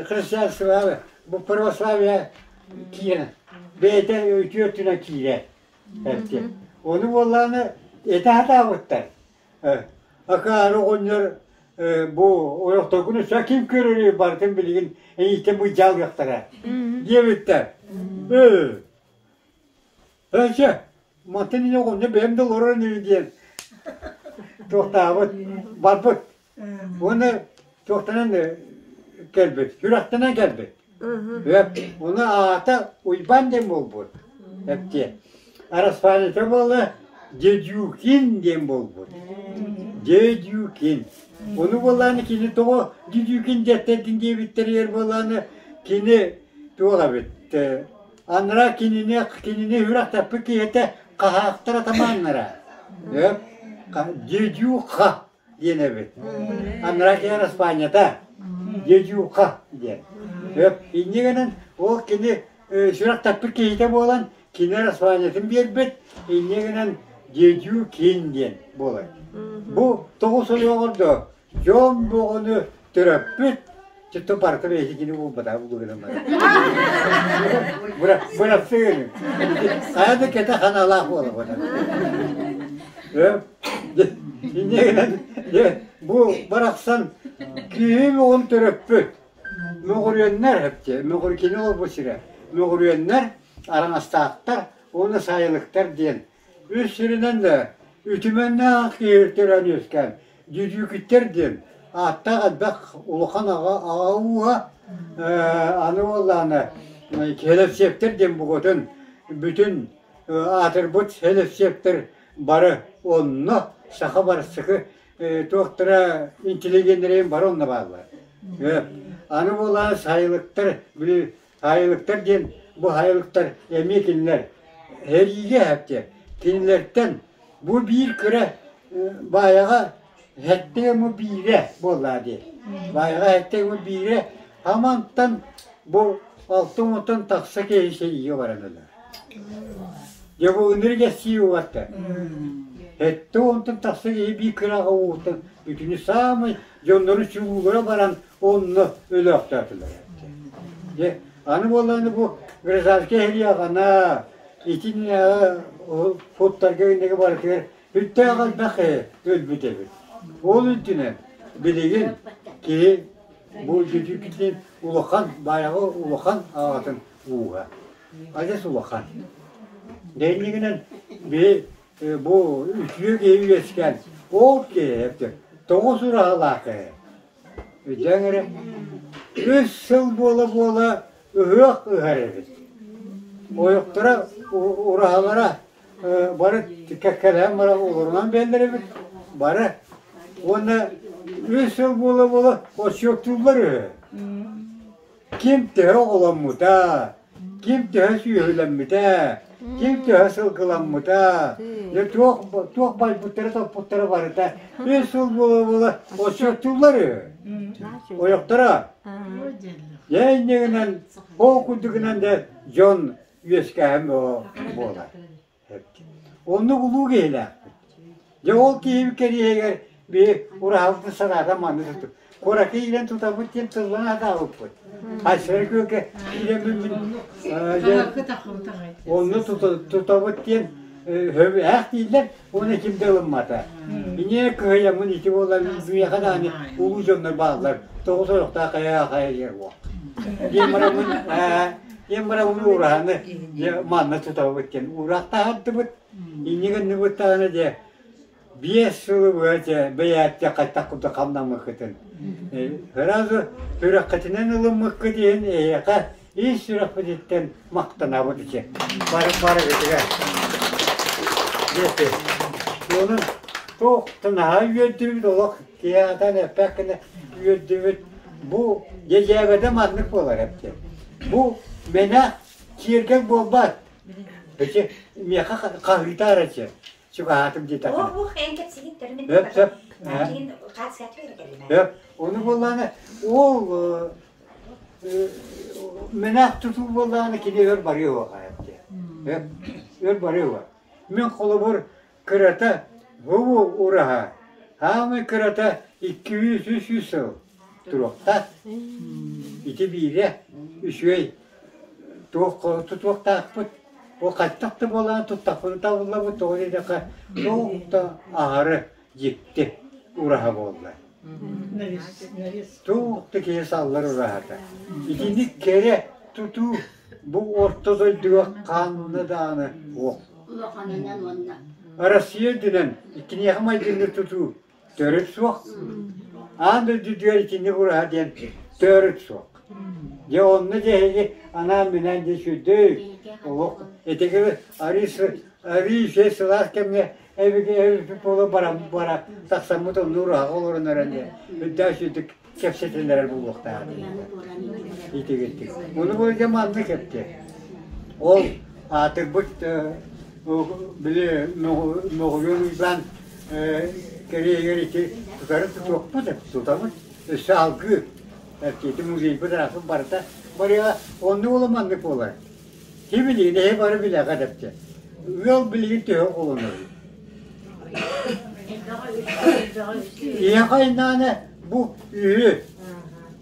христианство бу православие киирэн бэйэтэ үтүө өттүнэн киирэр Ону буоллаҕына этэ сатаабыттар. Акаары оҕонньор бу ойохторгун өссө ким көрөрүй барытын билигин эйиитин быдьаалыахтара диэбиттэр. Ээ, мантан инньэ оҕонньор бэйэм да олорор инибин диэн туохтаабыт, барбыт. Уонна туохтанан кэлбит, сүрэхтэнэн кэлбит. Уну аата Уйбаан диэн буолбут. Эптиэ. Араспаанньата буолла Дедюкин диэн буолбут. Дедюкин. Ону буоллааны кини тоҕо Дедюкин диэттэрдин диэбиттэригэр буоллааны кини туох эбит анараа кинини кинини сүрэхтэппит киһитэ хаһаахтар атамааннара. Дедюха диэн эбит. Анараа киһи араспаанньата Дедюха диэн. Инньэ гынан ол кини сүрэхтэппит киһитэ буолан кини араспаанньатын биэрбит, инньэ гынан Дедюкин диэн буолар. Бу тоҕус ойоҕор да дьон бөҕөнү төрөппүт Чөттө барыта бэйэтэ кини буолбатаҕа булугунан барар. Бырастыы Хайа да кэтэ ханалаах буола буолар. Инньэ гынан бу барахсан киһи мөҕүн төрөппүт. Мөҕүрүөннэр эптэ, мөҕүр кини олорбут сирэ. Мөҕүрүөннэр, араҥастаахтар уонна сайылыктар диэн Үс сиринэн да үтүмэннээх киһи төрөөн үөскээн Дьүдьүүкүттэр диэн ааттаах элбэх улахан аҕа аҕа ууһа аны буоллаҕына Хелевсиэптэр диэн букатын бүтүн аатырбыт Хелевсиэптэр бары онно саха барсыкы туохтара интеллигеннэрин бары онно бааллар. Аны буоллаҕына сайылыктар били Хайылыктар диэн бу хайылыктар эмиэ кинилэр сэриигэ эһэптиэ. Кинилэртэн бу биир кыра баайаҕа сэттэ ему биирэ буоллаа диэн. Баайаҕа сэттэ ему биирэ хамантан бу алта уонтан тахса киһи сэриигэ баран ылар. Дьэ бу ынырык эссии угатта. 70-тан тахса киһи биир кыраҕа ууттан бүтүнү саамай дьоннору чулуулара баран онно өлөөхтөөтүлэр. Дьэ, аны буоллаҕына бу гражданскай сэрии аҕана итиннээҕи футтарга инники барытыгар сүрдээх элбэх киһи өлбүт эбит. Ол үрдүнэн билигин киһи бу Дьүдьүкүтүн улахан баягы улахан аҕатын ууһа. Адьас улахан. Дэннигинэн би бу үтүө киһи үөскээн ол киһи тоҕус ураһалаах киһи Өйдөөн эрэ, үс сыл буола-буола ыһыах ыһар эбит. Ойохторо, ураһалара бары кэккэлэһэн баран олорунан биэрэллэр эбит, бары. Уонна үс сыл буола-буола отчуоттууллар үһү. Ким төһө оҕоломмута, ким төһө сүөһүлэммитэ, ким төһө сылгыламмыта, дьэ туох туох байбыттара-топпуттара барыта үс сыл буола-буола отчуоттууллар үһү. Ойохторо дьэ инньэ гынан ол курдугунан да дьон үөскээһин буолар. Оннук улуу киһилээхпит. Дьэ ол киһи кэриэһигэр биһи ураһабытын санаата манны тутуп. Куоракка киирэн тутабыт диэн тыллана сатаабыппыт. Айсара күөкэ киирэммин мин онно тутабыт диэн ээх дииллэр уонна ким да ылыммата. Иньэ кыһыйаммын ити буолан миэхэ даҕаны улуу дьоннор бааллар. Тоҕус ойохтоох хайа хайа диэр буол. Диэн бараммын Диэн баран уураһаны дьэ манна тутабыт диэн уураахтаһардыбыт. Инньэ гынныбыт даҕаны дьэ 5 сылы быһа дьэ бэйээттэ хайтах курдук хамнаммыккытын. Сразу сүрэххитинэн ылыммыккыт иһин эһиэхэ ис сүрэхпититтэн махтанабыт ичи. Бары барыгытыгар. Диэти. Онон туох наһаа үөрдүбүт олох киһи аатан эппэккинэ үөрдүбүт. Бу дьэдьээбэтэ маннык буолар эбит. Бу мэнэ киэргэл буолбат. Эчи миэхэ хаһыытаар эчи. Чугаһаатым диэтэххинэ. Оо, эн кэпсигин төрүмүн Сөп, сөп. Билигин хаатсыгаччы кэллим. Сөп. Ону буоллаҕына ол мэнээх тутуу буоллаҕына кини өр барыа уоҕа Сөп. Өр барыа уоҕа. Мин холобур кырата бу ураһа хаамай кырата 200-300 сыл туруохтаах. Ити биирэ үчүгэй туох тутуохтаахпыт. Ол хаттах да буолан туттахпына табыллабыт тоҕо диэтэххэ туох да аһары дьикти ураһа буолла. Туох да киһи саллар ураһата. Итинник кэрэ тутуу бу орто дойдуга ханна даҕаны суох. Улаханынан уонна Россия үрдүнэн иккиниэхэ майгынныыр тутуу төрүт суох. Аан дойдутугар итинник ураһа диэн төрүт суох. Дьэ онно дьэһиги анаан-минээн дьэ сүрдэй олох этиги арыы үчүгэй сылаас кэмҥэ эбиги эбиппит буола баран бара тахсаммыт онно ураһаҕа олорон эрэн дьэ үрдээх сүрдүк кэпсэтэн эрэр буолуохтаах итигирдик. Ону бу дьэ маннык эптэ. Ол аатырбыт били Моҕуйуон Уйбаан кэриэйигэр ити тутары тутуохпут тутабыт өссө алгыы ити музейбыт араспыт барыта барыга оннук ола маннык буолар. Ким билигин эһи бары билэҕит эптэ. Ыал билигин төһө холонор. Ийэхэ айнаана бу үһү.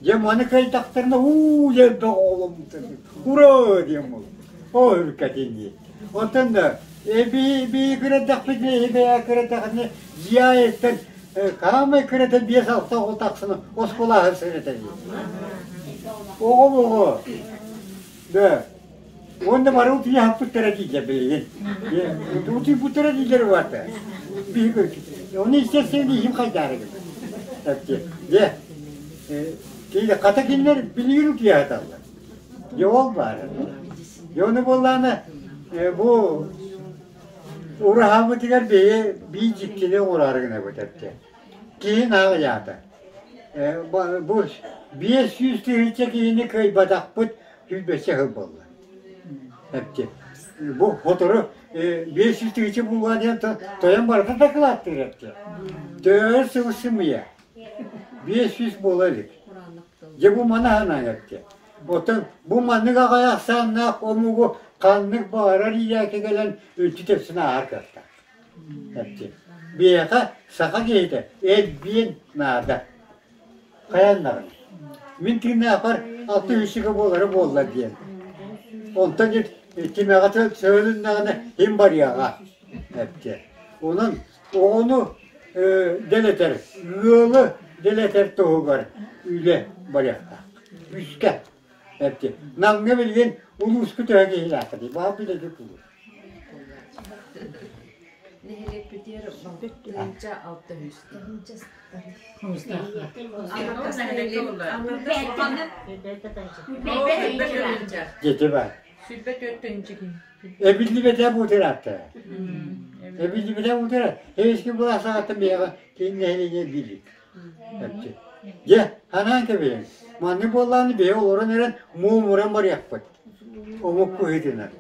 Дьэ маны кыайдахтарына уу диэн доҕоломмуттар. Ура диэн буолар. Оо үркэтин дии. Оттон да эби би кырадахпытына эһи бэйэ кырадахына дьиэ хаамай кырата 5-6 оҕо тахсана оскуолаһын сырыта дии. Оҕо оҕо. Да. Уонна бары утуйаһаппыттара дииллэр билигин. Утуйбуттара дииллэр убаата. Биһиги Оны естественно иһим хайдаары гына. Дьэ, киһи хата кинилэр билигин утуйаһаталлар. Дьэ ол баар. Дьэ ону буоллаҕына бу ураһаабытыгар биһи биир дьиктини оҥороору гынабыт эптэ. Киһи наҕыйаата. Бу 500 тыһыынча киһини кыайбатахпыт сүүрбэччэ сыл буолла. Эптэ. Бу сотору 500 тыһыынча буолуо диэн тойон барыта дакылааттыыр эптэ. Төһө сыл сымыйа. 500 буола илик. Дьэ бу маны аһынан эптэ. Оттон бу маннык аҕай ахсааннаах омугу ханнык баҕарар иирээки кэлэн үлтү тэпсэн ааһар кыахтаах. Эптэ. Биһиэхэ саха киһитэ элбиэн наада. Хайаннаҕын. Мин тыыннаахпар алта үсүгэ буолара буолла диэн. Онтон тимэҕэ сөөлүннэҕинэ им барыаҕа эптэ. Онон оҕону дэлэтэр, ыалы дэлэтэр туһугар үлэ барыахтаах. Үскэ эптэ. Намҥа билигин улууска төһө киһилээххитий? Баал билэги кулуу. Нэһилиэкпитигэр тыһыынча 600. Дьэти бар. Эбиллибэтэ буутураатта. Эбиллибэтэ буутура. Эски була саҕаттан биһиэхэ киин нэһилиэнньэ билик. Дьэ, ханаан кэбиһиҥ. Маннык буоллаҕына биһи олорон эрэн муомуран барыахпыт. Омук быһыытынан.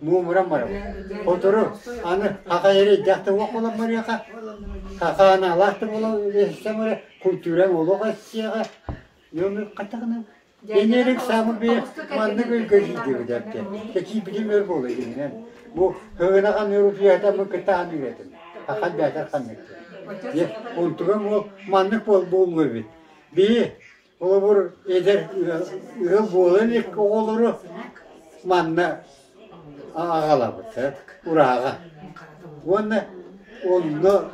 Муомуран барабыт. Сотору аны хаха эрэйдээх да уох буолан барыаха. Хаха анаалаах да буолан эстэн барар культураҥ олох эстиэҕэ. Дьону хаттаҕына Энерик самый би маннык өлгө киирдибит эпте. Киирбитим өр буола дьиҥинэн. Бу һыгынахан өр утуйатаммын кытта аныыр этим. Ахан бээтэр ханнык. Онтугам ол маннык буолуо эбит. Биһи холобур эдэр ыал буола илик оҕолору манна аҕалабыт ураага. Уонна онно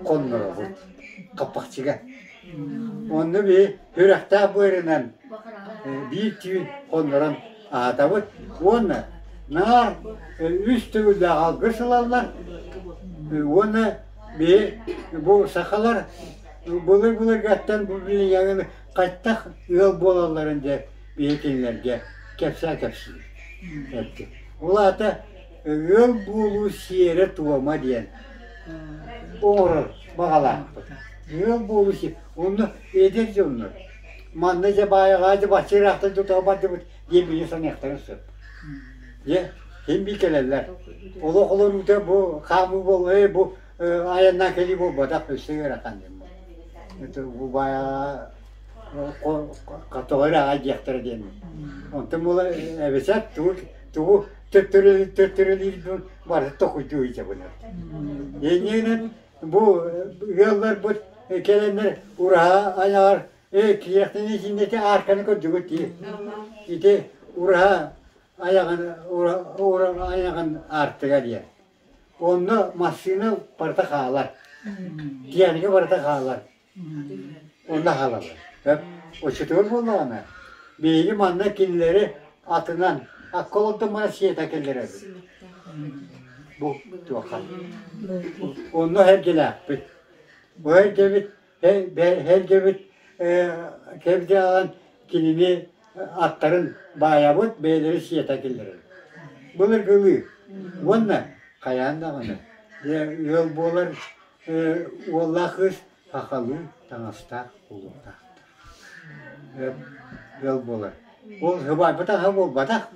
хонноробут хаппахчыга. Онно биһи сүрэхтээх быарынан биир түүн хоннорон аһатабыт уонна наар үс төгүллээх алгыс ылаллар уонна биһи бу сахалар былыр-былыргаттан бу билиҥҥи хайтах ыал буолалларын дьэ биһи кинилэргэ кэпсээ кэпсиир. Ол аата ыал буолуу сиэрэ-туома диэн оҥорор баҕалаахпыт. Ыал буолуу сиэр онно эдэр дьоннор манна дьэ баайаҕа дьэ бачча ыраахтан тутаҕа бардыбыт диэн били саныахтарын сөп. Дьэ. Хин би кэлэллэр. Олох олоруута бу хаамыы буол, э бу айаннаан кэлии буолбатах өссө ыарахан диэн бу. Это бу баайаҕа тоҕо эрэ аҕай диэхтэрэ диэн. Онтон буола эбэсэт тугу тугу төттөрүлүүрбүн барыта токуйдуу ыйдьабын. Иннинэн бу ыалларбыт кэлэннэр ураһа айаҕар Ээ, киэхтини итиннэти аарканы көрдүгүт дии. Ити ураһа айаҕын айаҕын аартыга диэн. Онно массыына барыта хаалар. Тиэхиньикэ барыта хаалар. Онно хаалаллар. Оччотугар буоллаҕына, биһиги манна кинилэри атынан акка олордон баран сиэтэ киллэрэбит. Бу туохха. Онно эргэлээхпит. Бу эргэбит Эргэбит кэбдээҕин кинини аттарын баайабыт, бэйэлэрин сиэтэ киллэрэр. Былыргылыы уонна хайаан даҕаны дьэ ыал буолар уоллаах кыыс сахалыы таҥастаах буолуохтаахтар. Ыал буолар. Ол сыбаайбатах буолбатах.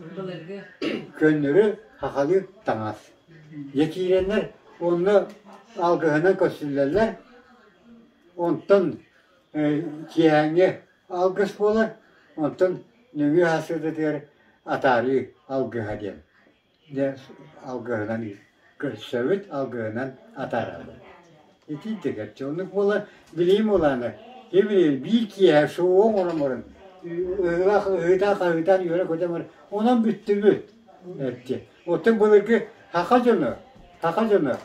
Көннөрү сахалыы таҥас. Дьэ киирэннэр онно алгыһынан көрсүллэллэр. Онтон киэһээҥҥи алгыс буолар, онтон нөҥүө сарсыардатыгар атаарыы алгыһа диэн. Дьэ алгыһынан көрсөбүт, алгыһынан атаарабыт. Итинник чэ оннук буолар билиим улаана ким биир киэһэ шоу оҥорон баран ыһыах ыһыытаан-хаһыытаан үөрэ-көтө баран онон бүттүбүт эттэ. Оттон былыргы саха дьоно, саха дьоно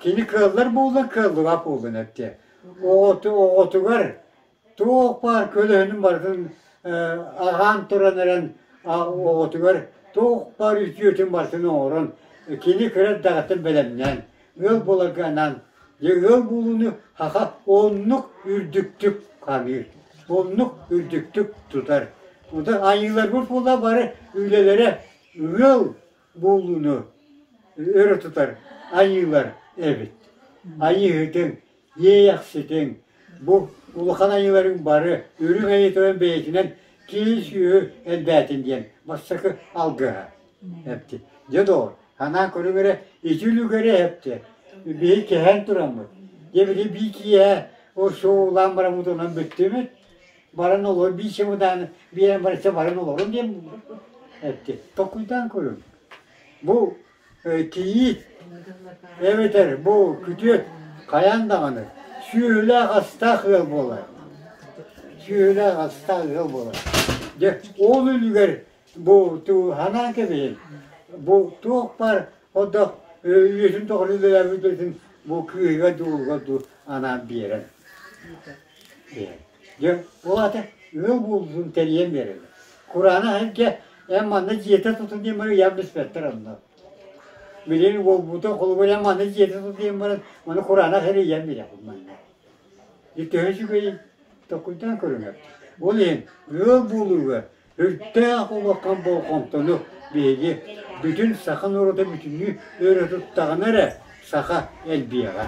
кини кыаллар буоллар кыаллыбат буоллун эттэ. Оҕотугар туох баар көлөһүнүн барытын аҕаан туран эрэн оҕотугар туох баар үтүөтүн барытын оҥорон кини кыра эрдэҕиттэн бэлэмнээн ыал буоларга анаан дьэ ыал буолууну саха оннук үрдүктүк ханыыр, оннук үрдүктүк тутар. Онтон айыыларбыт буолла бары үлэлэрэ ыал буолууну өрө тутар айыылар эбит. Айыыһытыҥ, иэйэхситиҥ, бу улахан айыыларыҥ бары үрүҥ айыы тойон бэйэтинэн киһи-сүөһү элбээтин диэн бастакы алгыһа эпти. Дьэ доҕор, санаан көрүҥ эрэ, ити үлүгэри эпти. Биһи кэһэн тураммыт. Дьэ били бии киэһэ ол шоулаан бараммыт онон бүттүбүт. Баран олор биир чемодааны биэрэн барычча баран олорун диэн этти. Толкуйдаан көрүҥ. Бу кийиит эбэтэр бу күтүөт хайаан даҕаны сүөһүлээх астаах ыал буолар. Сүөһүлээх астаах ыал буолар. Дьэ, ол үлүгэр бу ханаан кэбиһин. Бу туох баар одох үйэтин тоҕо үлэлээбит бу кыыһыгар дуулугар дуу анаан биэрэн. Дьэ, ол аата ыал буолуутун тэрийэн биэрэллэр. Кураанах эргэ эн манна дьиэтэ тутун диэн баран ыйаан биспэттэр онно. Билигин уолбута холобур эн манна дьиэтэ тутун диэн баран маны кураанах эрэ ыйан биэрэҕин манна. Дьэ төһө үчүгэйий толкуйдаан көрүҥ. Ол иһин ыал буолууга үрдээх улахан болҕомтону биһиги бүтүн саха норуота бүтүннүү өрө туттаҕына эрэ саха элбиэҕэ.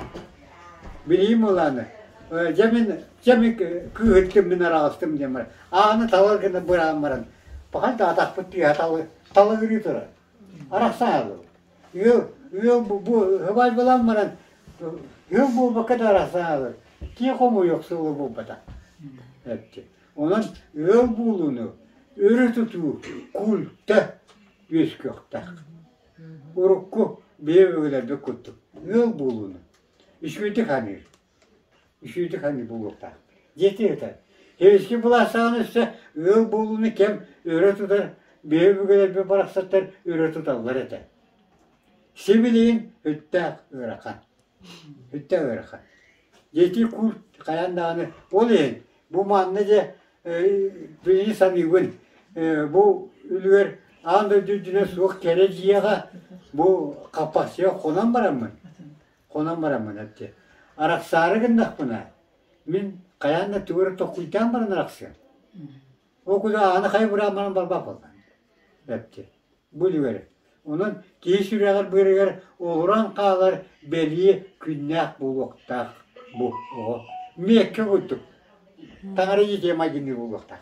Билиим улааны дьэ мин дьэ мин кыыһырдым мин араҕастым диэн баран ааны талар гына быраан баран пахай да атахпыт тыаһа талыгырыы турар арахсан хааллыбыт ыал ыал бу һыбайбалаан баран ыал буолбакка да арахсан хаалар киһи хомуйуох суола буолбатах эпти Онон ыал буолууну өрө тутуу культа үөскүөхтээх. Урукку бэйэ өбүгэлэрбит курдук ыал буолууну үчүгэйдик саныыр, үчүгэйдик саныыр буолуохтаах. Дьиэтин этэр. Сэбиэскэй былаастааҕын өссө ыал буолууну кэм өрө тутар бэйэ өбүгэлэрбит барахсаттар өрө туталлар этэ. Сибилигин сүрдээх ыарахан. Сүрдээх ыарахан. Дьиэтин культ хайаан даҕаны ол иһин Бу манна дьэ билии саныыбын бу үлүгэр аан дойду үрдүнэн суох кэрэ дьиэҕэ бу хаппахчыга хонон бараммын хонон бараммын эттэ арахсаары гыннахпына мин хайаан да тугу эрэ толкуйдаан баран арахсыам ол курдук ааны хайа быраан баран барбат буолла эттэ Бу үлүгэр. Онон киһи сүрэҕэр-быарыгар олорон хаалар бэлиэ күннээх буолуохтаах бу оҕо. Миэккэ курдук. Таҥара дьиэтигэр майгынныыр буолуохтаах.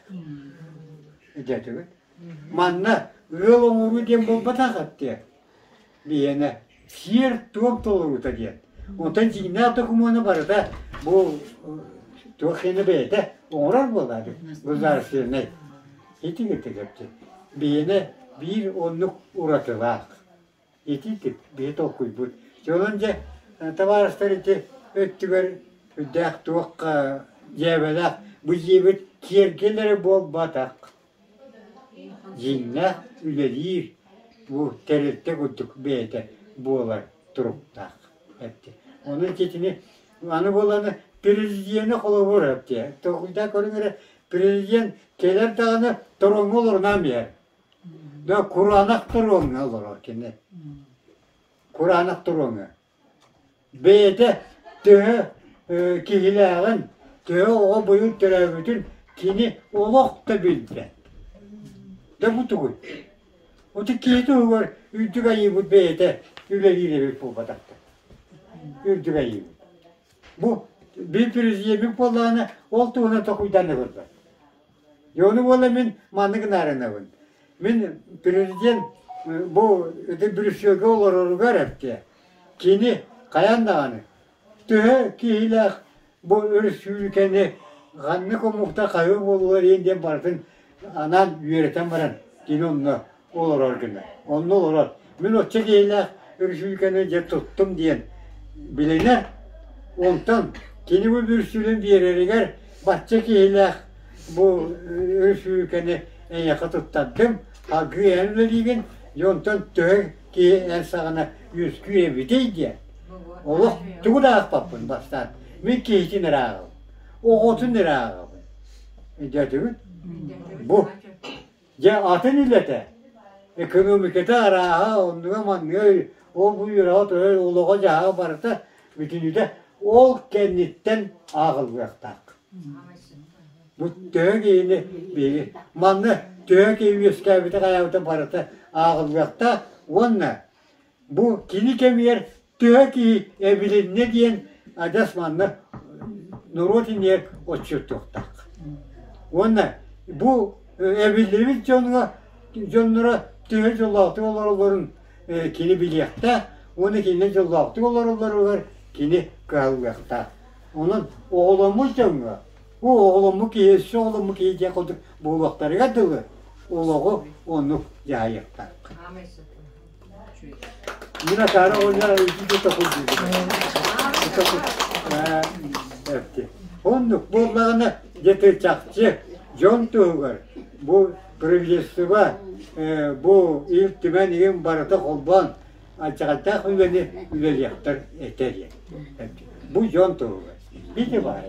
Өйдөөтүгүт? Манна ыал оҥоруу диэн буолбатах эттиэ. биһиэнэ сиэр-туом толоруута диэн. Онтон дьиҥнээх докумуона барыта бу туох хиэнэ бэйэтэ оҥорор буолаады государственнай. Ити кытта Биһиэнэ биир оннук уратылаах. Ити биһи толкуйбут. Онон дьэ табаарыстар ити өттүгэр үрдээх туох дьээбэлээх бу дьиэбит киэргэл эрэ буолбатах. Дьиҥнээх үлэлиир бу тэрилтэ курдук бэйэтэ буолар туруктаах эттэ. Онон итини аны буоллаҕына президени холобур эттэ. Толкуйдаа көрүҥ эрэ президент кэлэр даҕаны тороҥҥо олорунан биһэр. Да кураанах торуоҥҥа олорор кини. Кураанах торуоҥҥа. Бэйэтэ төһө киһилээҕин, төһө оҕо быйыл төрөөбүтүн кини олох да билбэт. Да бу тугуй? Ити киһи туһугар үрдүк айыыбыт бэйэтэ үлэлиир эбит буолбатахтар. Үрдүк айыыбыт. Бу биир президеммит буоллаҕына, ол туһунан толкуйдаан да көрбөт. Дьэ ону буола мин маннык гынаарынабын. Мин президент бу ити Брюссельгэ олороругар эптиэ. Кини хайаан даҕаны төһө киһилээх бу өрөспүүбүлүкэни ханнык омукта хаһыы буолулар иэн диэн барытын анаан үөрэтэн баран кини онно олорор гына. Онно олорор. Мин оччо киһилээх өрөспүүбүлүкэни дьэ туттум диэн билинэр. Онтон кини бу бүрсүлүн биэрэригэр бачча киһилээх бу өрөспүүбүлүкэни эйиэхэ туттардым, салгыы эн үлэлиигин, дьэ онтон төһө киһи эн саҕана үөскүүр эбитий диэн. Олох тугу да аахпаппын бастаан. Мин киһитин эрэ ааҕабын. Оҕотун эрэ ааҕабын. Өйдөөтүгүт? Бу Дьэ атын үлэтэ, экономиката арааһа оннуга-манныга ол бу үөрэҕэ төлөр олоҕо-дьаһаҕа барыта бүтүннүүтэ ол кэнниттэн ааҕыллыахтаах. Бу төһө киһини биһиги манна төһө киһи үөскээбитэ хайаабыта барыта ааҕыллыахтаах уонна Бу кини кэмигэр төһө киһи эбилиннэ диэн адьас манна норуот иннигэр отчуоттуохтаах. Уонна бу эбиллибит дьоҥҥо дьонноро төһө дьоллоохтук олороллорун кини билиэхтээх уонна кинилэр дьоллоохтук олороллоругар кини кыһаллыахтаах. Онон оҕоломмут дьоҥҥо бу оҕоломмут киһи өссө оҕоломмут киһи диэн курдук буолуохтарыгар дылы олоҕу оннук дьаһайыахтаах. Мин акаары оҕонньор итиитэ токуйдуубун. Оннук буоллаҕына дьэ чахчы дьон туһугар бу правительство бу Ил Түмэн иһин барыта холбоон алдьархайдаах үлэни үлэлиэхтэр этэ диэн. Бу дьон туһугар. Ити баар.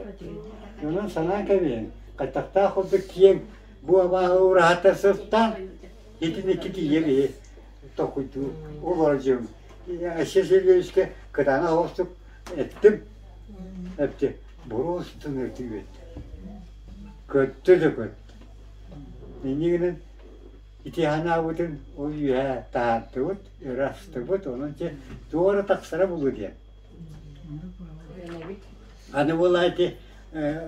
Онон санаан кэбиһэн, хаттахтаах курдук киэҥ бу абааһы ураһата сыстаан Итинникки тиийэ биһи толкуйдуу олорор дьиэм. Айсен Сергеевичкэ кытаанах оҕустук эттим. Эпти буруустун ытыы Көттө да көттө. Иннигинэн ити ханаабытын ол үөһэ таһаартыбыт, өрө астыбыт, онон дьэ туох эрэ тахсара булу диэн. Аны буолаа ити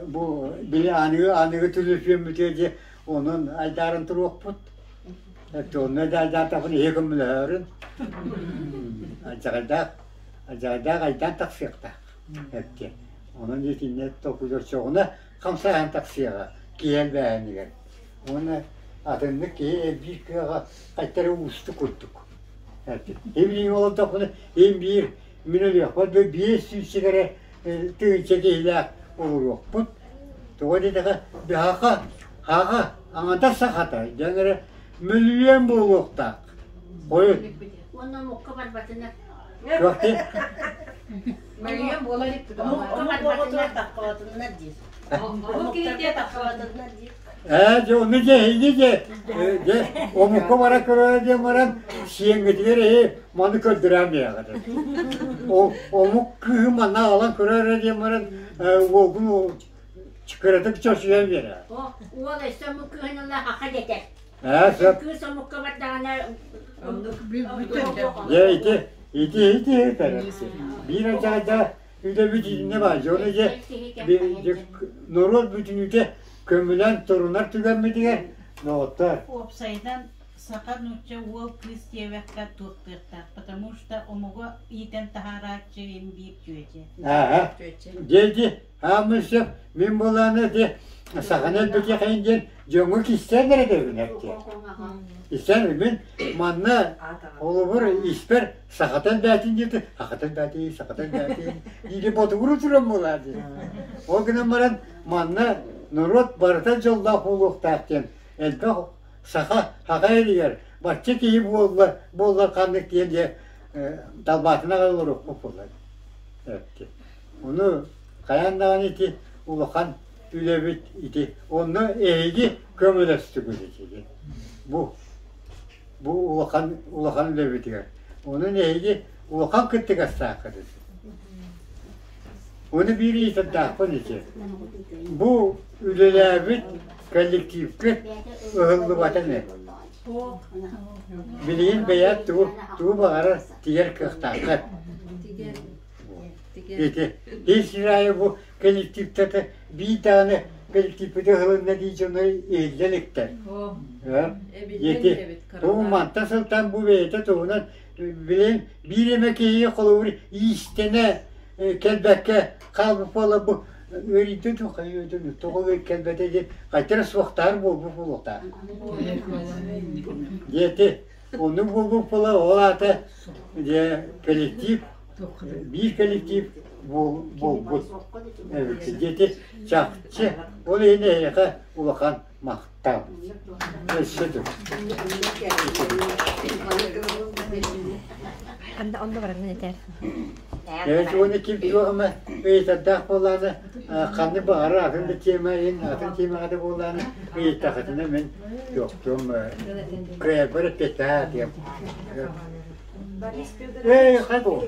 бу били аныгы аныгы төлөпүөммүтүгэр дьэ онон айдааран туруохпут. Онно да айдаатахпын иһи көмөлөһөрүн. Алдьарайдаах алдьарайдаах айдаан тахсыахтаах эттиэ. Онон итиннэ толкуйдуоччоҕуна хамсааһын тахсыаҕа киһи элбээһинигэр. Уонна атыннык киһи элбиир кыаҕа хайтары уустук курдук. Эбилиҥ олордохпуна им биир мин өлүөхпэр 500 эрэ тыһыынча киһилээх олоруохпут. Тоҕо диэтэххэ, биһаха хаҕа аҥатар сахата дьон эрэ мөлүйүөн буолуохтаах. Хойут. Уонна омукка барбатына. Туох дии? Мөлүйүөн буола илик Омукка барбатына таххабатыннар диир. Омуктарга таххабатыннар диир. Ээ, дьэ, ону дьэ, эһиги дьэ, дьэ, омукка бара көрөөрү диэн баран, сиэҥҥитигэр эһи маны көрдөрөөн биэрэҕит. Омук кыыһы манна аҕалан көрөөрү диэн баран, уолгун кыратык чочуйан биэрэ. Уол өссө омук кыыһын ыла хаха дэтэр. Ээ, сөп. Кыыс омукка бардаҕына Дьэ, ити, ити, ити, ити, биир адьаада үлэбит итиннэ баар. Дьону дьэ, норуот бүтүнүүтэ көмүлэн турунар түгэммитигэр доҕоттор. Уопсайынан Саха нуучча уол кыыс диэбэккэ туохтуохтаах, потому что омугу иитэн таһаарааччы им биир чүөчэ. Ааһа. Дьэ ааммын сөп мин буолааны ити саханы элбэтиэхэйин диэн дьоҥҥо кистээн эрэ дэбинэр диэн. Кистээн мин манна холобур испэр сахатан бээтин диэти сахатан бээтин сахатан бээтин диири ботугуру туран буолаа диэн. Ол гынан баран манна норуот барыта дьоллоох буолуохтаах диэн элбэх саха саха эригэр бачча киһи буолла буоллар ханнык диэн дьэ талбаатына олоруохпут буолла эпти. Ону хайаан даҕаны ити улахан үлэбит ити онно эһиги көмөлөстүгүт ити бу бу улахан улахан үлэбитигэр онон эһиги улахан кыттыгастааххыт ити. Ону биир ыйытардаахпын ити. Бу үлэлээбит коллективкыт ыһыллыбата ини. Билигин бэйэт тугу тугу баҕарар тигэр кыахтааххыт. Ити ис аайы бу коллективтата биир даҕаны коллективпыты ыһылынна дии дьону иһиллэ иликтэр. Ити бу мантан сылтаан бу бэйэтэ туһунан билин биир эмэ киһи холобур иистэнэ кэлбэккэ хаалбыт буола бу ыарыйда дуу хайыыдын тоҕо кэлбэтэ диэн хайдах суохтаар буолбут буолуохтаах диэти оннук буолбут буола ол аата дьэ коллектив биир коллектив буолбут эбит диэти чахчы ол иһин эһиэхэ улахан махтал өссө Анда онно бараннан этэр. Evet, оны ким туох ыйытардаах буоллаҕына, ханнык баҕарар атын да тема иһин, атын темаҕа да буоллаҕына ыйыттахытына мин туохтуом кыайарбар эппиэттээх диэм. Эй, хайбу.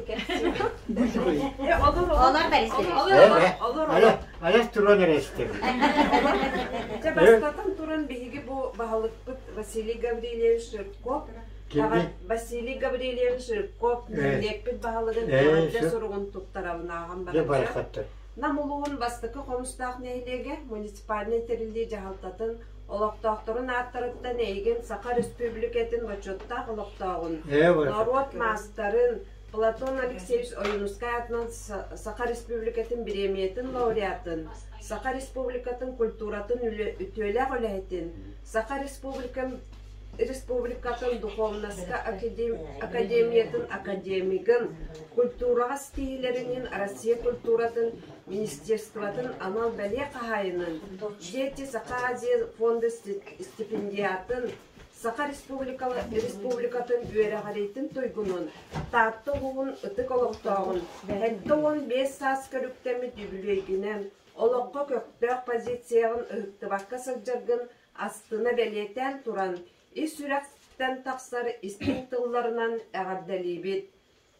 Олор Борис Федорович. Алас туран эрэ истэбин. Дьэ бастатан туран биһиги бу баһылыкпыт Василий Гаврильевич Жирков Василий Гаврильевич Жирков нэһилиэкпит баһылыгын эҕэрдэ суругун туттарабын ааҕан баран Нам улууһун бастакы Хомустаах нэһилиэгэ муниципальнай тэриллии дьаһалтатын олохтоохторун ааттарыттан эйигин Саха Өрөспүүбүлүкэтин бочуоттаах олохтооҕун, норуот маастарын Платон Алексеевич Ойуунускай аатынан Саха Республикатын бириэмийэтин лауреатын, Саха Республикатын культуратын үтүөлээх үлэһитин, Саха Республикатын духовноска академиятын академигын, культураҕа ситиһиилэринин Россия культуратын министерствотын анал бэлиэ хаһаайынын, Дети Саха Азия фонда стипендиатын, Саха Республикатын үөрэҕириитин туйгунун, Таатта улууһун ытык олохтооҕун, 75 саас көрүктэммит үбүлүөйгүнэн, олоххо көхтөөх позицияҕын ыһыктыбакка сылдьаргын астына бэлиэтээн туран, ис сүрэхтэн тахсар истиҥ тылларынан эҕэрдэлиибит.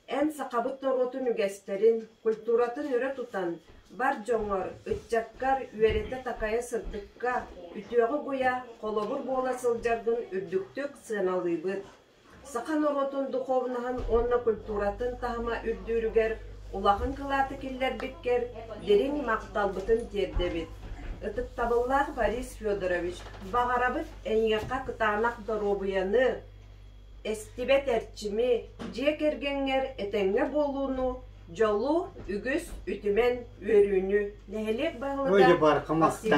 Эн сахабыт норуотун үгэстэрин, культуратын өрө тутан, бар дьоҥҥор, ыччаккар үөрэтэ-такайа сырдыкка, үтүөҕэ угуйа, холобур буола сылдьаргын үрдүктүк сыаналыыбыт. Саха норуотун духовноһын уонна культуратын таһыма үрдүүрүгэр улахан кылааты киллэрбиккэр дириҥ махталбытын тиэрдэбит. Ытыктабыллаах Борис Федорович, баҕарабыт эйиэхэ кытаанах доруобуйаны, эстибэт эрчими, дьиэ кэргэҥҥэр этэҥҥэ буолууну, дьолу, үгүс үтүмэн үөрүүнү нэһилиэк баһылыга Василий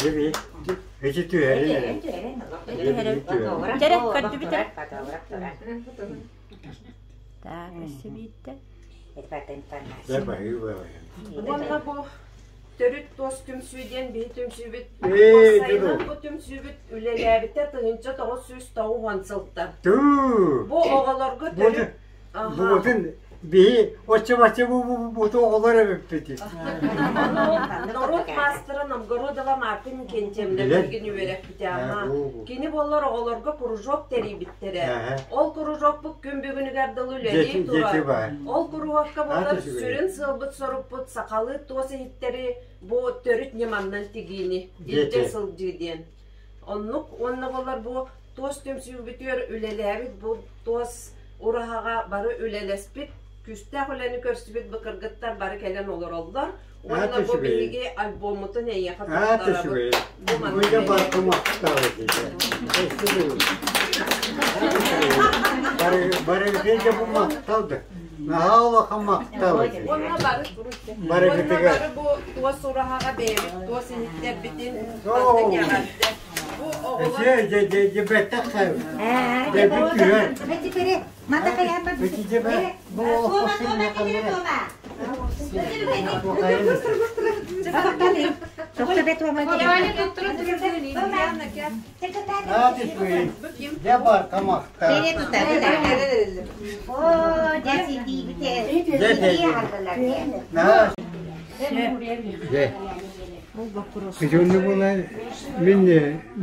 Гаврильевич Эти түһэрин Дьэрэ, көрдүбүт эрэ. Так, өссө биирдэ. Уонна бу төрүт туос түмсүү диэн биһи түмсүүбүт уопсайынан бу түмсүүбүт үлэлээбитэ 1990 сылтан. Бу оҕолорго төрүт Бугутун биһи оччо-бачча бу бу оҕолор эбиппит. Норуот маастара Новгородова Марта Никентьевна билигин үөрэппитэ. Кини буоллар оҕолорго кружок тэрийбиттэрэ. Ол кружокпут күн бүгүнүгэр дылы үлэлии турар. Ол куруһуокка буолар сүрүн сыалбыт-сорукпут сахалыы туос иһиттэри бу төрүт ньыманнан тигиини илдьэ сылдьыы диэн. Оннук уонна буолар бу туос түмсүүбүтүгэр үлэлээбит бу туос ураһаҕа бары үлэлэспит. Күүстээх үлэни көрсүбүт бу кыргыттар бары кэлэн олороллор. Уонна бу биһиги альбоммутун эйиэхэ туттарабыт. Бу манна Барыгытыга бу махтал да. Наһаа улахан махтал. Уонна бары Барыгытыгар. бары бу туос ураһаҕа бэйэбит туос иһиттэрбитин маннык эҕэрдэ. Бу оҕолор Итинник буолан мин